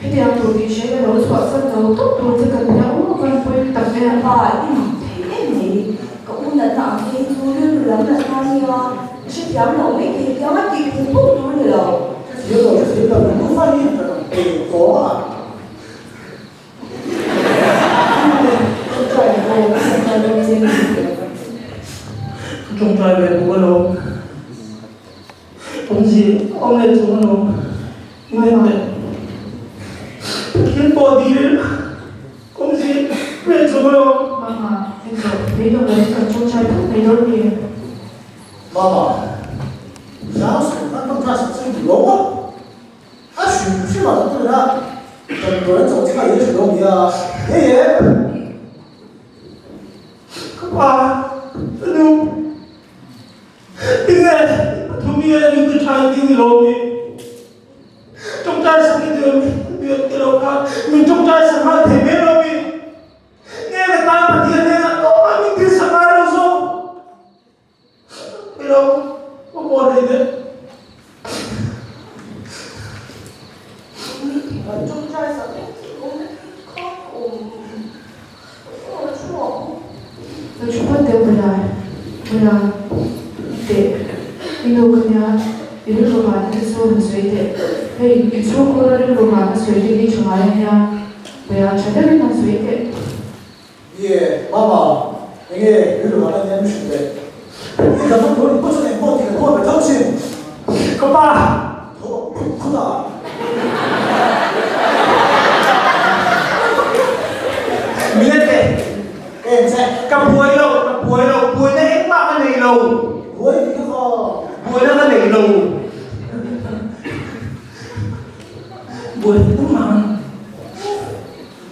Hetiang tur tih hre ka lo chhuahsan lo tawp tur che kan nia aw kan pawi tak e. Pa i mak thei em mai. Ka u natna ang te hi chu rilru lam natna a nia. I hrethiam lo mai thei tiang a tih phung phung tur a ni lo. Hrethiam lo, hrethiam lo, kan nufa hi ka rawn pe tawng a. Ka tawngtai ve bawk alawm. Awmzi awm leh chung alawm. Ngaihtuah Pathian pawh dil awmzi leh chung alawm. Mama, englo, beidawng lovin kan tawngtai phawt mai dawn mi? Mama, zau sawi khan kan class ah chuan duh lo a, a hrim hrim ah doctor ina damdawi an chawh che kha i la hre lo nia, ye ye. Ka pa, ka nu, tinge pathum hi a ringtu tha in ding ni lo mi? Tawngtai sak i duh em? Biak ti lo khan min tawngtai sak nghal thei mai lo mi? Nge ka tan Pathian hnenah tawpah min thil sak ngai lo zawk? Hello, ka pawh nei deuh. Lo thu phawt deuh bula, bula teh i nu ka nia, i rilru hahna te chu han sawi teh. Hei, i chhungkhura rilru hahna sawi te hi tha ngai a nia, bula tha deuhin han sawi teh. Ie, Mama, enge rilru hahna nia min hrilh leh? I ka hman tur pawh chuan engpawh tih ka khawl ve tho chin. Ka pa! Tho phut phut a. Min en teh. Ka en che. Ka buai lo, ka buai lo, buaina engmah ka nei lo. Buai tih ka khaw. Buaina ka nei lo. Buaina engmah.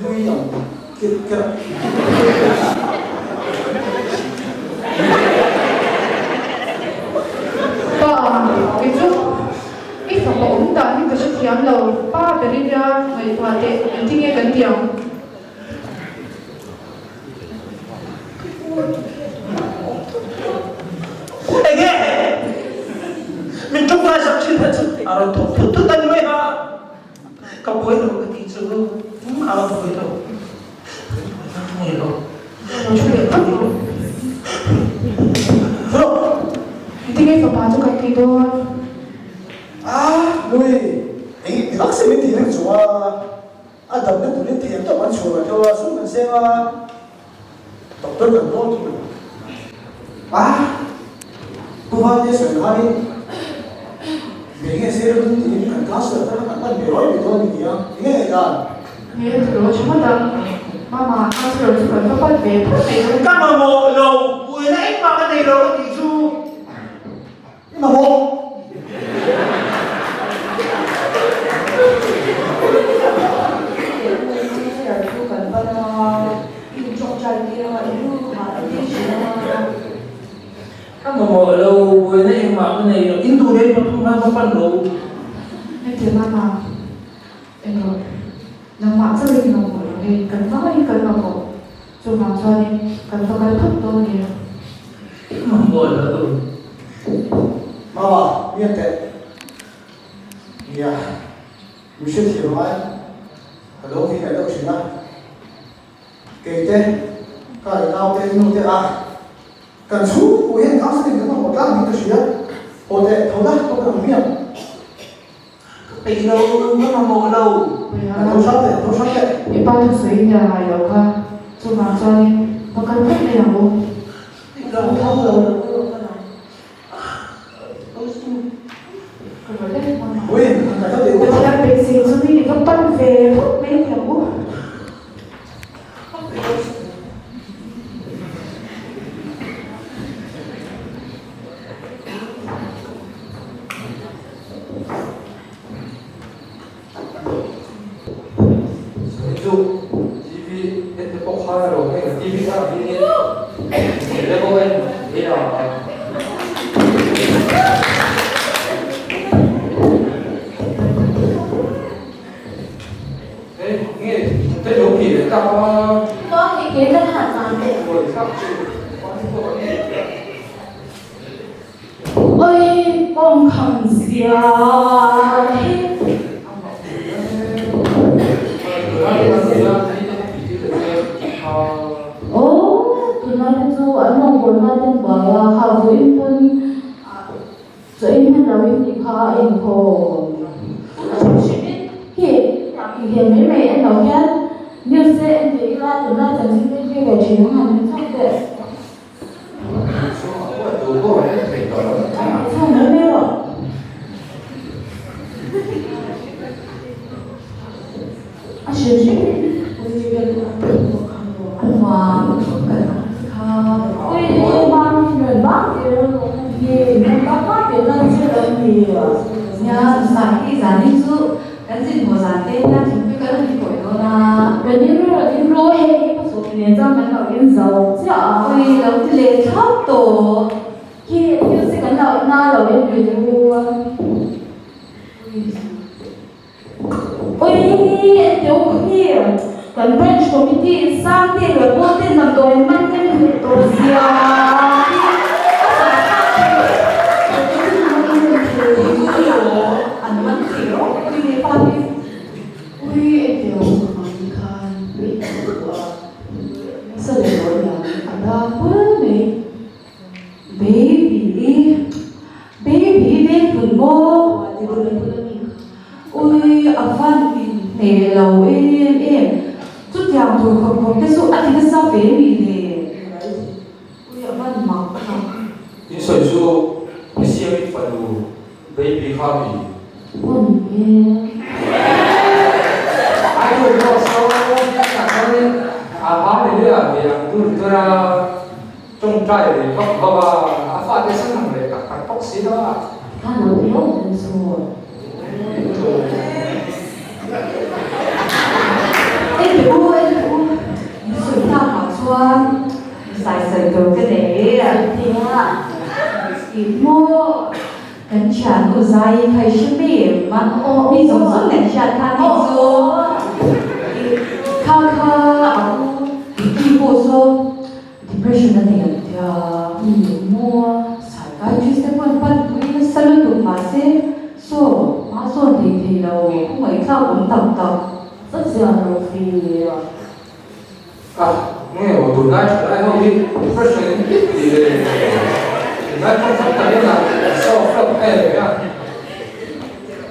Nui ang kirh kerh. Pa, kei chu i fapa awm dan hi ka hrethiam lo. Pa ber i nia ngaihtuah teh, engtin nge kan tih ang? Enge? Min tawngtai sak thin kha chu a rawn thawk thut thut a ni mai a. Ka buai lo ka tih chu a va buai lo. Ka buai lo. Lo thu leh phawt rawh. Rawh. Engtin nge fapa chu kan tih dawn? A, Nui, eng ti vak se min tih reng chung a, a damna turin thiam tawp an chhuah lo a, sum kan seng a, doctor kan dawn thung. A, pu. Pu Vante sawi khanin Be nge se ram tiin kan councillor te kha kan pan ve rawi mai dawn a ni a, enge ngaihdan? Nge tiraw tha ngawt ang, Mama councillor chu kan va pan ve phawt mai dawn. Ka mamawh lo, buaina engmah ka nei lo ka tih chu. I mamawh. Councillor chu kan pan a, i inṭawngṭai tir anga, i rilru hah i tih thin anga. Ka mamawh lo, buaina engmah ka nei lo, in duh leh pathum khan va pan lo. Heti mama, englo, nangmah chauhin i mamawh lo hei, kan vaiin kan mamawh, chuvang chuanin kan va kal phawt dawn nia. Ka mamawh lo. Mama, mian teh. Nia, mi hrethiam ngai, ka lo vi leh deuh thin a. Kei te, ka i nau te, nu te a kan chhungkua hian counselling kan mamawh tlang niin ka hria. Haw teh, tho la, ka ang miang. Ka peih lo, ka mamawh lo. A tho hrang teh, tho hrang teh. I pa thusawi hian a ngai lo kha, chuvang chuanin va kal phawt mai ang u. Tho lo lo. Pathian beisei chungin i va pan ve phawt mai teh ang u. Chu TV en te pawh khan a lo heng a, TV thar ang hian in le pawh en thei a. Hei nge te lo ti leh tak a. Maw hei ke kan han tan teh. Buai thlak chu pan pawh a ni. Oi kawng kham zia hi. Aw tunlai te chu an rawngbawlna ten buai a kha vawiin pawn chaw ei hman lo in tih kha a inkhawm a tha hrim in khi inkhel mai mai en lo hian news te en ve ila tunlai chanchin te hre ve thin ang han ni chauh teh. Chiah a. Ui lo ti leh thlap tawh. Khi music an lo na lo en ve u a. Ui Ui en teu khi kan branch committee sang te leh pawl ten damdawi an man nem hleh tawh zia hi a zah thlak thei. An man thei rawk ui leh pa hi. Ui en teu mahni khan ui ka duh a. Nasa leh lo hian a da pul mai. Baby, baby veng phun maw? Ui, a van inhne lo em em. Chutiang tur khawp khawp te chu a ti nasa ve mi le. Ui, a van mak tak. In sawi chu i siam in fanu baby kha mi. Hun hmel. I don't know so tunah chuanin a haleluia ve ang dur dur a tawngtai ve vak vak a a fate san ang leh tak tak bawk si lo a. Kha lo viau dan chu. En teh u en teh u min sawi tlak ah chuan zai zai tur ka nei a tia ih maw. Kan thiannu zai kha i hre mai em a? Mi zawng zawng kan hriat kha ni chu kha kha a u Vicky pawh saw depression a nei ang tia mi maw psychiatrist te pawh an pan pui nasa lutuk mahse saw hma zawn thei thei lo khawngaihthlak awm tak tak zat zia lo ve a. A nge aw tunlai thalai ho hi depression in tih tih leh tunlai kawng tam tak in a solve hlauh em em a.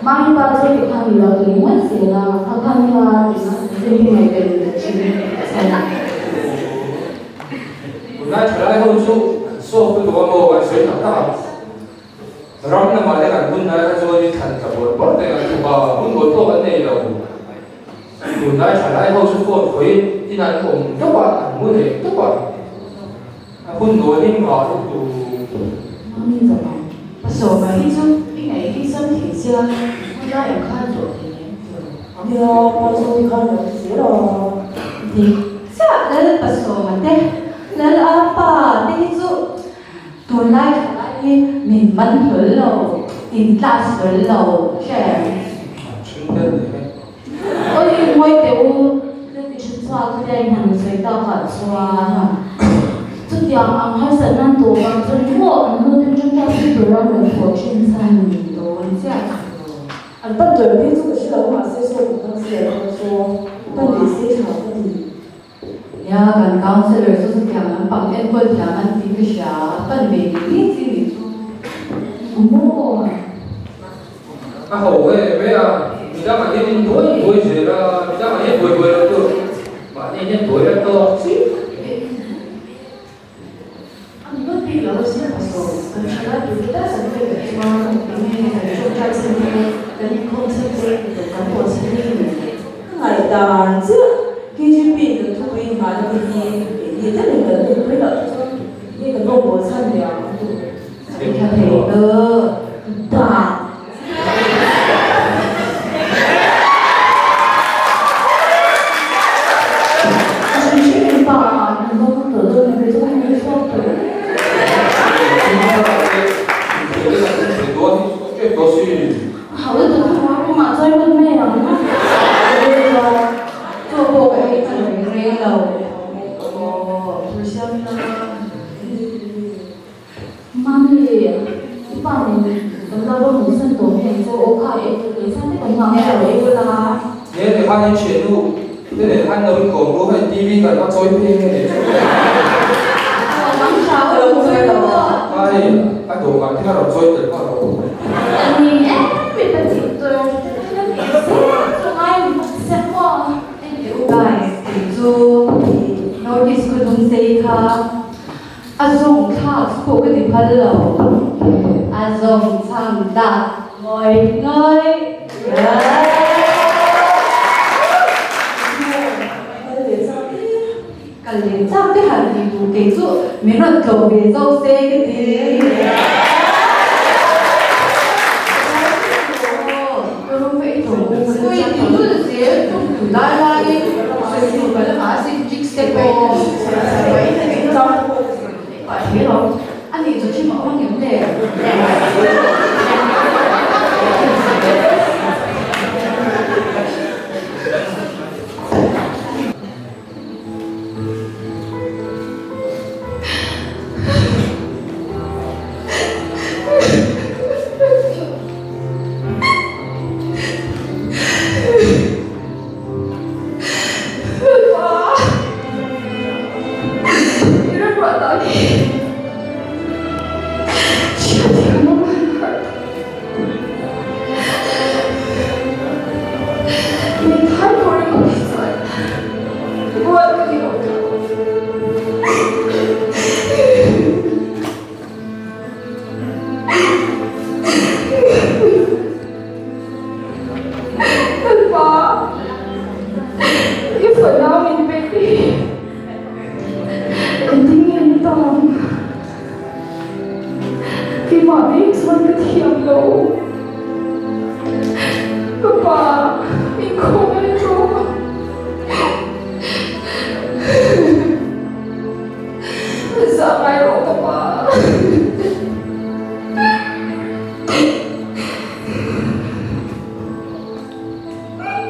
Mahni pa chu ti khan i lo ti ringawt zel a, kha khan kha ti hi ngaihven ta thin a chhan. Tunlai thalai ho chu an solve lutuk a maw an sawi tak tak ang. Ram lamah te kan hun lai kha chuanin thlan tla bawrh bawrh te kan thawk a, hun bawl pawh kan nei lo. Tunlai thalai ho chu phone khawiin in an awm tawp a, an mu leh tawp a. A hun nawn in ngah lutuk. Mami ka mang. Pasawma hi chu i ngaih hi sam thei sia, hun lai ang khan tawh thei em tawh lo. Nia, pa chu ti khan lo ti zel a. Dik chiah Lal Pasawma te, Lal Apa te hi chu tunlai thalai hi min man hlawl lo, in class hlawl lo, hre em? An then vel ni e. Awi ngawi teh u, ka ti tha chhuak khatia in han sawi tak ah chuan chutiang ang harsatna an tawh vang chuan maw an nu ten tangtai pui tur a rawn thawh thin chhan ni dawn chiah chu. An pan tawh em phei chu ka hre lo mahse saw kan councillor kha saw pan ve se tha ka ti. Nia kan councillor chu chutiang lampang enkawl thiam an tih ka hria, pan ve ngei ngei chi nih chu. Maw? A ho e mai a, midang ah hian in buai buai zel a, midang ah hian buai buai lo tur mahni hian buai a tawk chiah. A ni ngawt bik lo a zia ka sawi, kan tha lai tur te tal kan pek a tum a, enge kan tawngtai chhan te, kan inkhawm chhan te, kan pawn chhan te hi ni. Ka ngaihdan chiah KGP in kan thupui inghahna te hi keini talin kan nunpui loh te chuan enge kan rawngbawl chhan leh ang an tur. Sawi tha thei lo dan. A hrim hrim in pa ah an lo hmang tawh dawn em chu ka han chhuak tawh em. A hauh lutuk kha hma room ah chuan lut mai ang a. Chaw pawh ka ei hman reng reng lo. Aw, thur siam ila. Mami, i pa nen kan lo va hmuh san tawh nge chaw aw kha e leh san te kan nghah nge lo ei ula. Nge ti khan in thiannu te nen khan lo inkawm ru hei TV kan va chawi phei nge leh chu. Aw mang tha aw lo chawi ru aw. Ai a dawhkan te kha rawn chawi tel nghal rawh. Ani em mi pahnih tur te kha ni se chu ngai ni bawk se maw. Enteh u guys kei chu North East khaw dum sei kha. A zawng thlak chu pawh ka ti phal lo. A zawng chhang dak ngawih ngawih. Kal leh chak te han ti tur kei chu min rawn tlawh ve zawk se ka ti.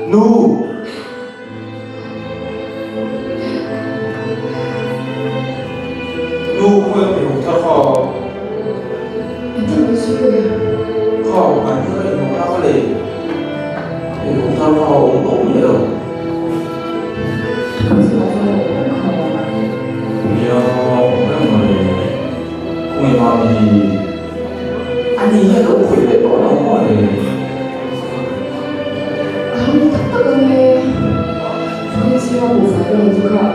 Nu! Nu khawi ka hmu thar kha. Kha an hi ka inhawng na ka lei. I hmu thar kha a awm tawh miah lo. Nia, awm reng mai. Khawngaih mami. Ani hi a lo khawih leh tawh lo maw le? A lo ni tak tak ang e. Vawiin zinga buhfai ka rawn chu kha a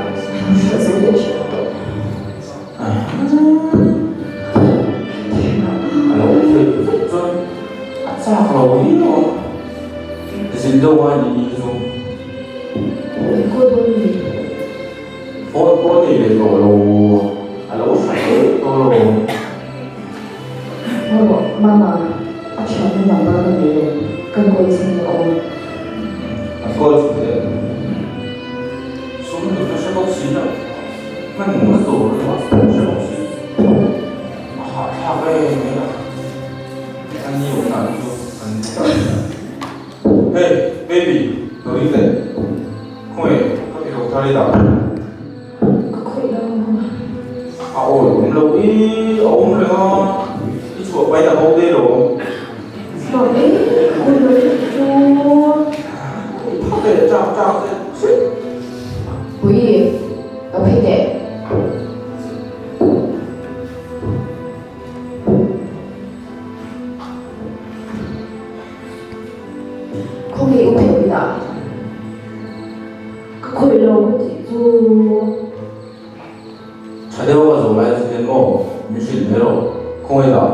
lo hriat zo leh hrep tawh. A lo khawih vek chuan. chak lo viau ang. Zin deuh ngai nih hi chu. Eng kaw dawn ni? Phone pawh nei leh tawh lo, a lo hre leh tawh lo. Maw Mama, a thianna number ka nei lo, kan call chhin leh aw. An call chhin teh. Sum lut na hre bawk si lo, hman na tur ringawt hre bawk si. A hahthlak em mai a, a ni awm dan chu an ni ta a ni. Hey baby, lo ring teh. Khawnge ka ti lo thar i dah. Ka khawih lo. A awi awm lo i, a awm reng a, i chhuah pahin a bo daih lo. Chhuak e, ka khawih lo tlat chu. I phak e, chak chak e, sih. Pui, lo phei teh. Khawnge u phei i dah? Ka khawih lo ka tih chu. Tha deuh a zawh lai chu hian maw min hrilh mai rawh, khawnge dah?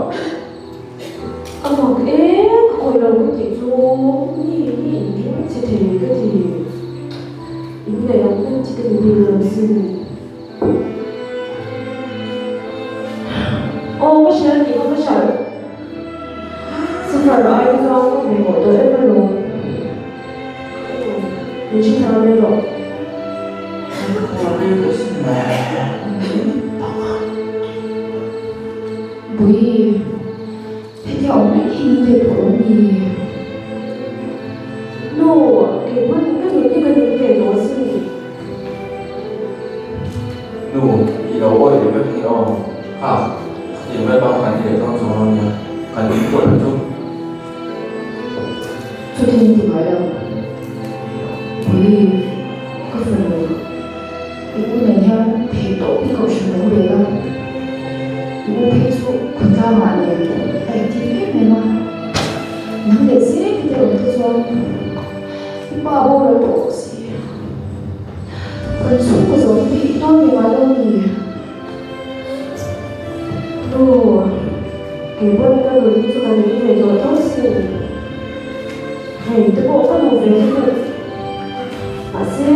A mak e, ka khawih lo ka tih chu mi hi in ring che thei ka ti. In ngaih ang em chi ka ni bik lo sin. Aw ka hria tih kha ka hriat. Safar ai te chuan ka hmeh mawh tawh em alawm. Aw min hre thiam mai rawh. Ka khual rei tawh sin mai. Bui, hetia awm reng hi min ve tawh lo ni? Nu, kei pawn ka nun hi ka ning ve tawh asin. Nu, i lo awih leh vek ni aw. Kha, khatiang lai bang kan ni leh dawn chuang lo nia, kan in pawh lo chu. Chutin ti ngai lo. Pui, ka fanu, i u nen hian theih tawp hi kohhran lo ve la. I u phei chu khawtlangah nen a active em em a. Nang leh zel hi te awm te chuan i pa boral tawh si. Kan chhungkaw zawh hi i tawn ve ngai lo ni? Nu, kei pawn ka nun hi chu ka ning ve tawh tho sin. Hei te pawh ka duh ve lutuk. Mahse,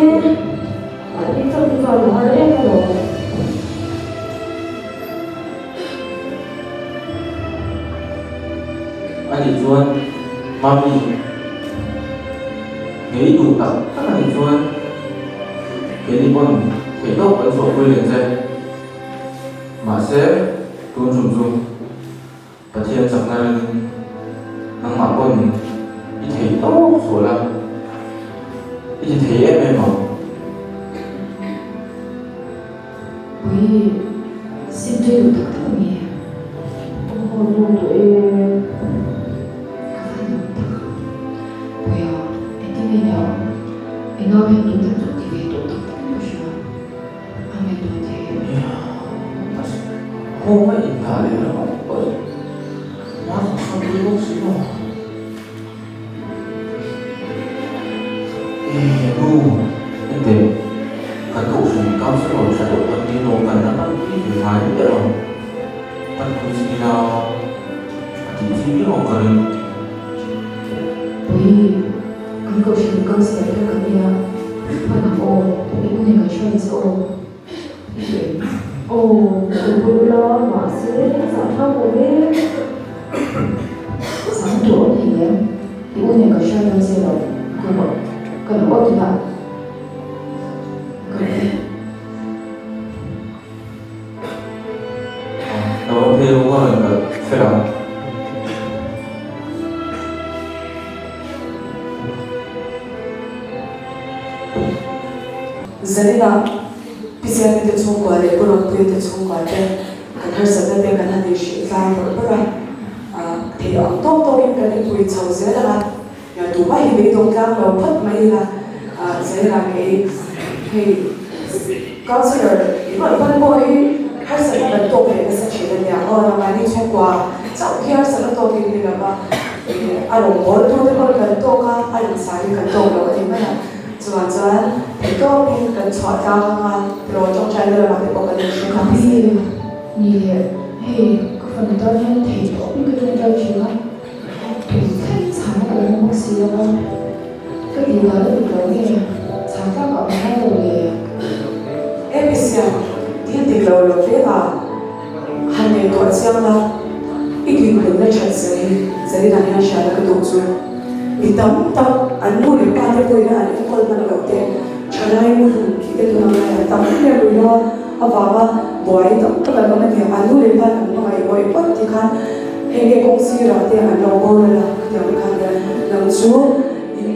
mahni chauh hi chuan a har em alawm. Ani chuan, Mami, ngei duh tak tak a nih chuan keini pawn theih tawk kan chhuahpui reng che. Mahse, tun tum chu Pathian chakna ringin nangmah pawn i theih tawk chhuah la, i ti thei em em ang. Ui, sim tui duh tak tak ami? Aw, nu duh e. Ka van lawm tak. Puia, engtin nge nia? I nau hian tun tak chu ti ve tawh tak tak in ka hria. A ngaihtuah thei. Nia, khawngaih indah leh ringawt pawh hi hma kan sawn pui bawk si lo. Eh nu, enteh, kan kohhran councillor tha deuh kan ni alawm, kan la hmanpui ve ngai miah lo, kan pui zin ila a tih chi viau ang ka ring. Pui, kan kohhran councillor kha kan nia, hman ang aw, i u nen kan hruai che aw. Aw, ka bul la, mahse a zah thlak awm e. Zang tur awm thei em? I u nen ka hriat dawn che lo, ka rawh, ka lo awt ila. Ka rawh e. Ka va phei ru ka rawn kalh fel ang. Zarina, Pi Siami te chhungkua leh Pu Rawngpuia te chhungkua te kan harsatna te kan han inhrilh tlang bawrh bawrh a, theih ang tawk tawkin kan inpui chho zel ang a, tumah hi beidawng tlang lo phawt mai ila, Zarina kei hei Councillor i rawn pan pawh hi harsatna kan tawk leh nasa thin a nia aw, nangmahni chhungkua chauh hi harsatna tawkin ni lova a rawngbawltu te pawhin kan tawk a, a insain kan tawk lo a ni mai a. Chuvang chuan theihtawpin kan chhuah tlang anga tiraw tawngtaina lamah te pawh kan inhre kha a si. Ni leh, hei ka fanu tan hian theihtawpin ka tawngtai thin a, tun thleng. that zia hi zaninah hian hriatna ka duh chu. Mi tam tak an nu leh pa te pawhin an enkawl hman loh te, thalai muhlum tih te tuna ngai an tam em em rih lo a, avanga buai tam tak an awm a ni. An nu leh pa an hmangaih ngawih ngawih ti khan hei nge kawng sirah te an lo boral a, khatiang te khan nia nang chu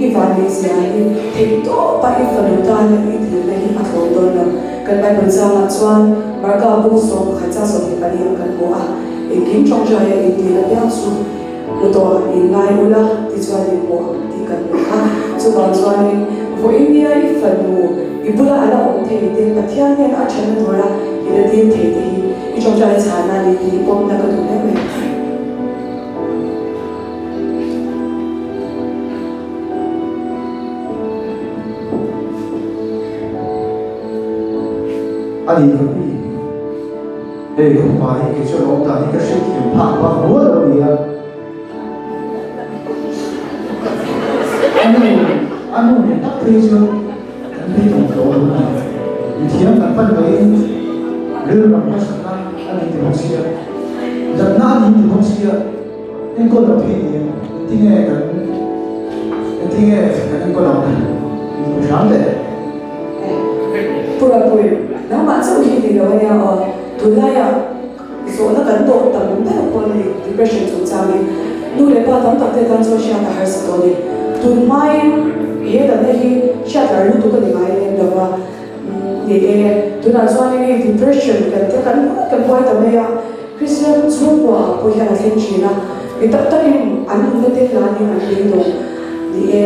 i vanneih zia hi theih tawp a i fanu tana i dilna hi a tlawm dawn lo. Kan Bible changah chuan Marka bu 11 cha 24 ah kan hmu a, engkim tawngtaia in dil apiang chu Hmu tawh in ngai ula tichuan in hmu ang tih kan hmu kha. Chuvang chuanin vawiin nia i fanu i bula a la awm thei te, Pathian hian a thatna tura i la dil thei te hi i tawngtai chhana a ni tih hi pawmna ka duh hle mai. A nih ka pi. Hei ka fapa hi kei chuan awm dan hi ka hriatthiam phak bak rual lo a ni a. A nu, a nu nen tak phei chuan kan beidawng tawh lo a ni. Mithiam kan pan veiin rilru ram harsatna a ni ti bawk sia, natna a ni ti bawk sia, enkawl loh theih ni em? Engtinge kan, engtinge kan enkawl ang min hmu hram teh. Pu Rapui, nangmah chauh hi ni lo a nia aw. Tunlaiah zawhna kan tawh tam ber pawh a ni, depression chungchang hi. Nu leh pa tam tak te tan chuan hriat a harsa tawh a ni. Tun hmain he danna hi hriat lar lutuk a ni ngai lem lo va. Ni e, tunah chuan hei depression kan tia kan buai kan buai ta mai a. Kristian chhungkua ah pawh hian a thleng thin a, mi tak takin an nunna te hlan hi an beidawng. Ni e,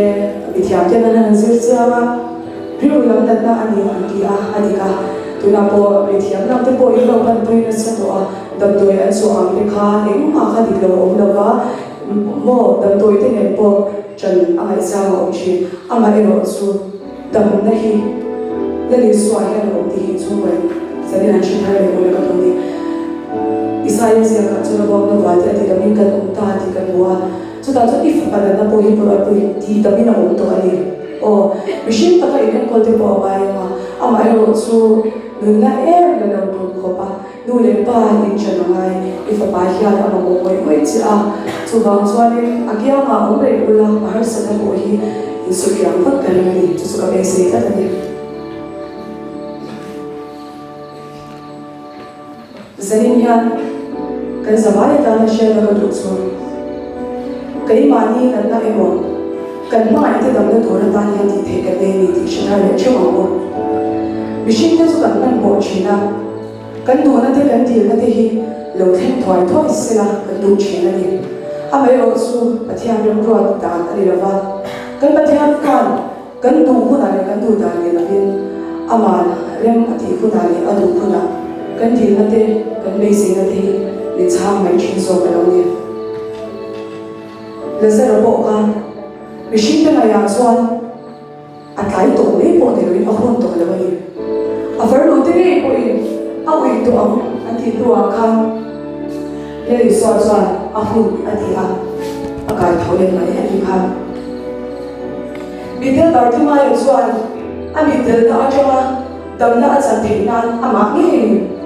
mithiam ten an han zir chiang a. Rilru lam natna a ni ang ti a, a dik a. Tunah pawh mithiam lam te pawh in lo panpui nasa tawh a, damdawi an chhuah ang te kha engmah kha dik lo a awm lo va, maw damdawi te nen pawh ṭan a ngaihchang a awm ṭhin. Amaherawh chu damna hi Lal Isua hian a awm tih hi chhungkaw zanin an hre thar leh maw le ka duh ni. Isaia ziakah chuan a vuakna vual te a ti damin kan awm ta tih kan hmu a. Chutah chuan i fapa natna pawh hi pawh tih damin a awm tawh a ni. Aw, mihring taka inenkawl te pawh a ngai ang a, amaherawh chu nunna em la lo tur khawp a, nu leh pa inchan a ngai, i fapa hian a mamawh ngawih ngawih che a, chuvang chuanin a kiangah awm reng ula a harsatna pawh hi insutliang vat ka ring a ni, chu chu ka beisei tlat a ni. Zanin hian kan zavai atana hriatna ka duh chu keimahni natna emaw kan hmangaihte damna tur atan hian tih theih kan nei a ni tih hre thar leh theuh ang u. Mihringte chu kan hmanhmawh thin a, kan duhna te kan dilna te hi lo thleng thuai thuai sela kan duh thin a ni. Amaherawh chu Pathian remruat dan a ni lova, kan Pathian khan Kan duh hunah leh kan duh dan ni lovin Aman rem a tih hunah leh a duh hunah kan dilna te, kan beiseina te hi min chhang mai thin zawk a lo ni. Lazara pawh kha mihring te ngaihah chuan a tlai tawh mai pawh ni loin a hun tawh lo a ni. A farnu te ngei pawhin a uih tawh ang a tih hnuah khan Lal Isua chuan a hun a ti a, a kai tho leh mai a nih kha. Mitdel Bartimaia chuan a mitdelna atanga damna a chan theih nan amah ngeiin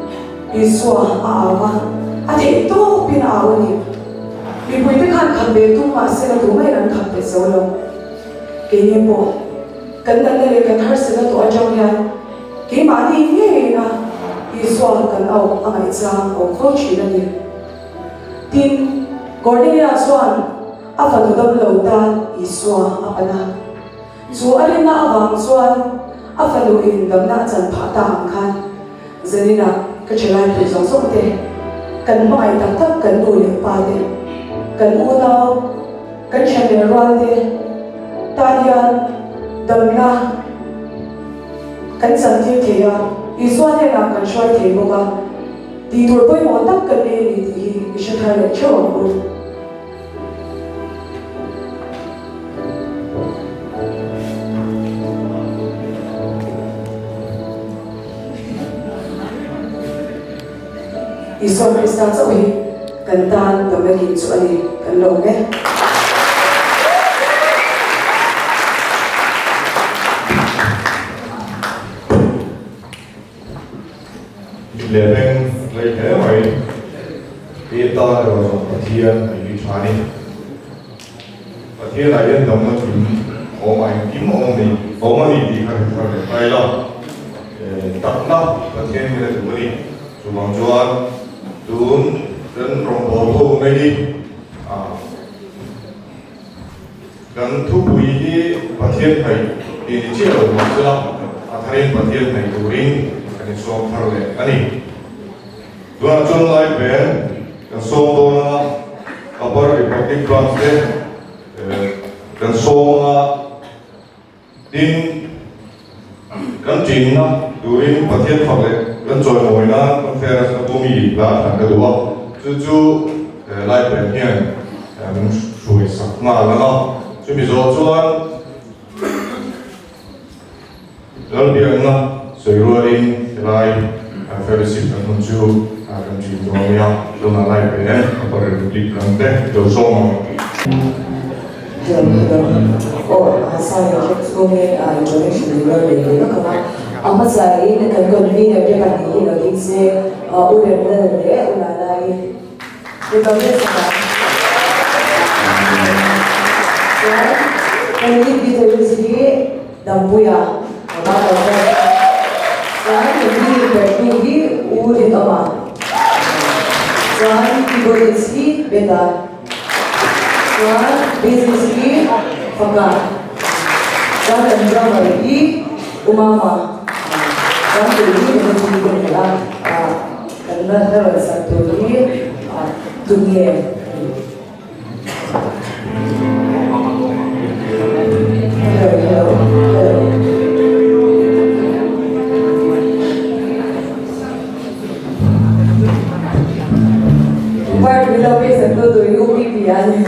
Isua a au a, a theih tawpin a au a ni. Mipuite khan khap ve tum mahse la duh maiin an khap ve zo lo. Keini pawh kan natna leh kan harsatna tawh atang hian keimahni ngeina Isua kan au a ngaihchang awm fo thin a ni. Tin, Cornelia chuan A fanu dam lo tan Isua a pan a. Chu a rinna avang chuan a fanu in damna a chan phah ta ang khan zaninah ka thalai pui zawng zawng te, kan hmangaih tak tak kan nu leh pa te, kan unau, kan thian leh rual te tan hian damna kan chan tir thei a, Isua hnenah kan hruai thei bawk a, tih tur pawimawh tak kan nei a ni tih hi i hre thar leh theuh ang u. Isua Krista chauh hi kan tan damna kin chu a ni, kan lawm e. Leh beng rei hle mai. I tan erawh zawng Pathian a hi tha. tha a ni. Pathianah hian damna kim awm a, engkim awm a ni, awm a ni tih kha hre thar leh ta ila. Takna Pathian hian a duh a ni. Chuvang chuan tun kan rawngbâwl ho na hi kan thupui hi Pathian hnaih tih ni chiah lo mah sela, a tharin Pathian hnaih turin kan insawm thar leh a ni. Tunah chuan lai pen kan sawm dawn anga Upper Republic Branch te kan sawm anga Tin, kan ṭinna turin Pathian fak leh kan chawimawi nan conference a pawmi hla thlan ka duh a, chu chu Laipen hian min hruai sak nghal ang a. Chumi zawh chuan Lalbiakna sawi rualin helai fellowship kan hun chu kan ṭin dawn a nia. Tunah Laipen Upper Republic lam te lo sawm ang. Hello hello aw a sign a check chhungin a introduction ni rawn nei ve vak ang a a hmasa in kan convener te pahnih hi lo ding se u Remlal leh u Lalai i lo let sak ang chuan kan lead guitarist hi Dampuia a va kal bawk chuan kan lead perhtu hi u Rinawma chuan keyboardist hi Beta. Chuan business hi faka chuan kan drummer hi U Mama chuan kei hi ka nu ka ni a kan la hla rawn sak tur hi tunge a ni. Hello hello hello. Part below is a blue to you, P P a ni.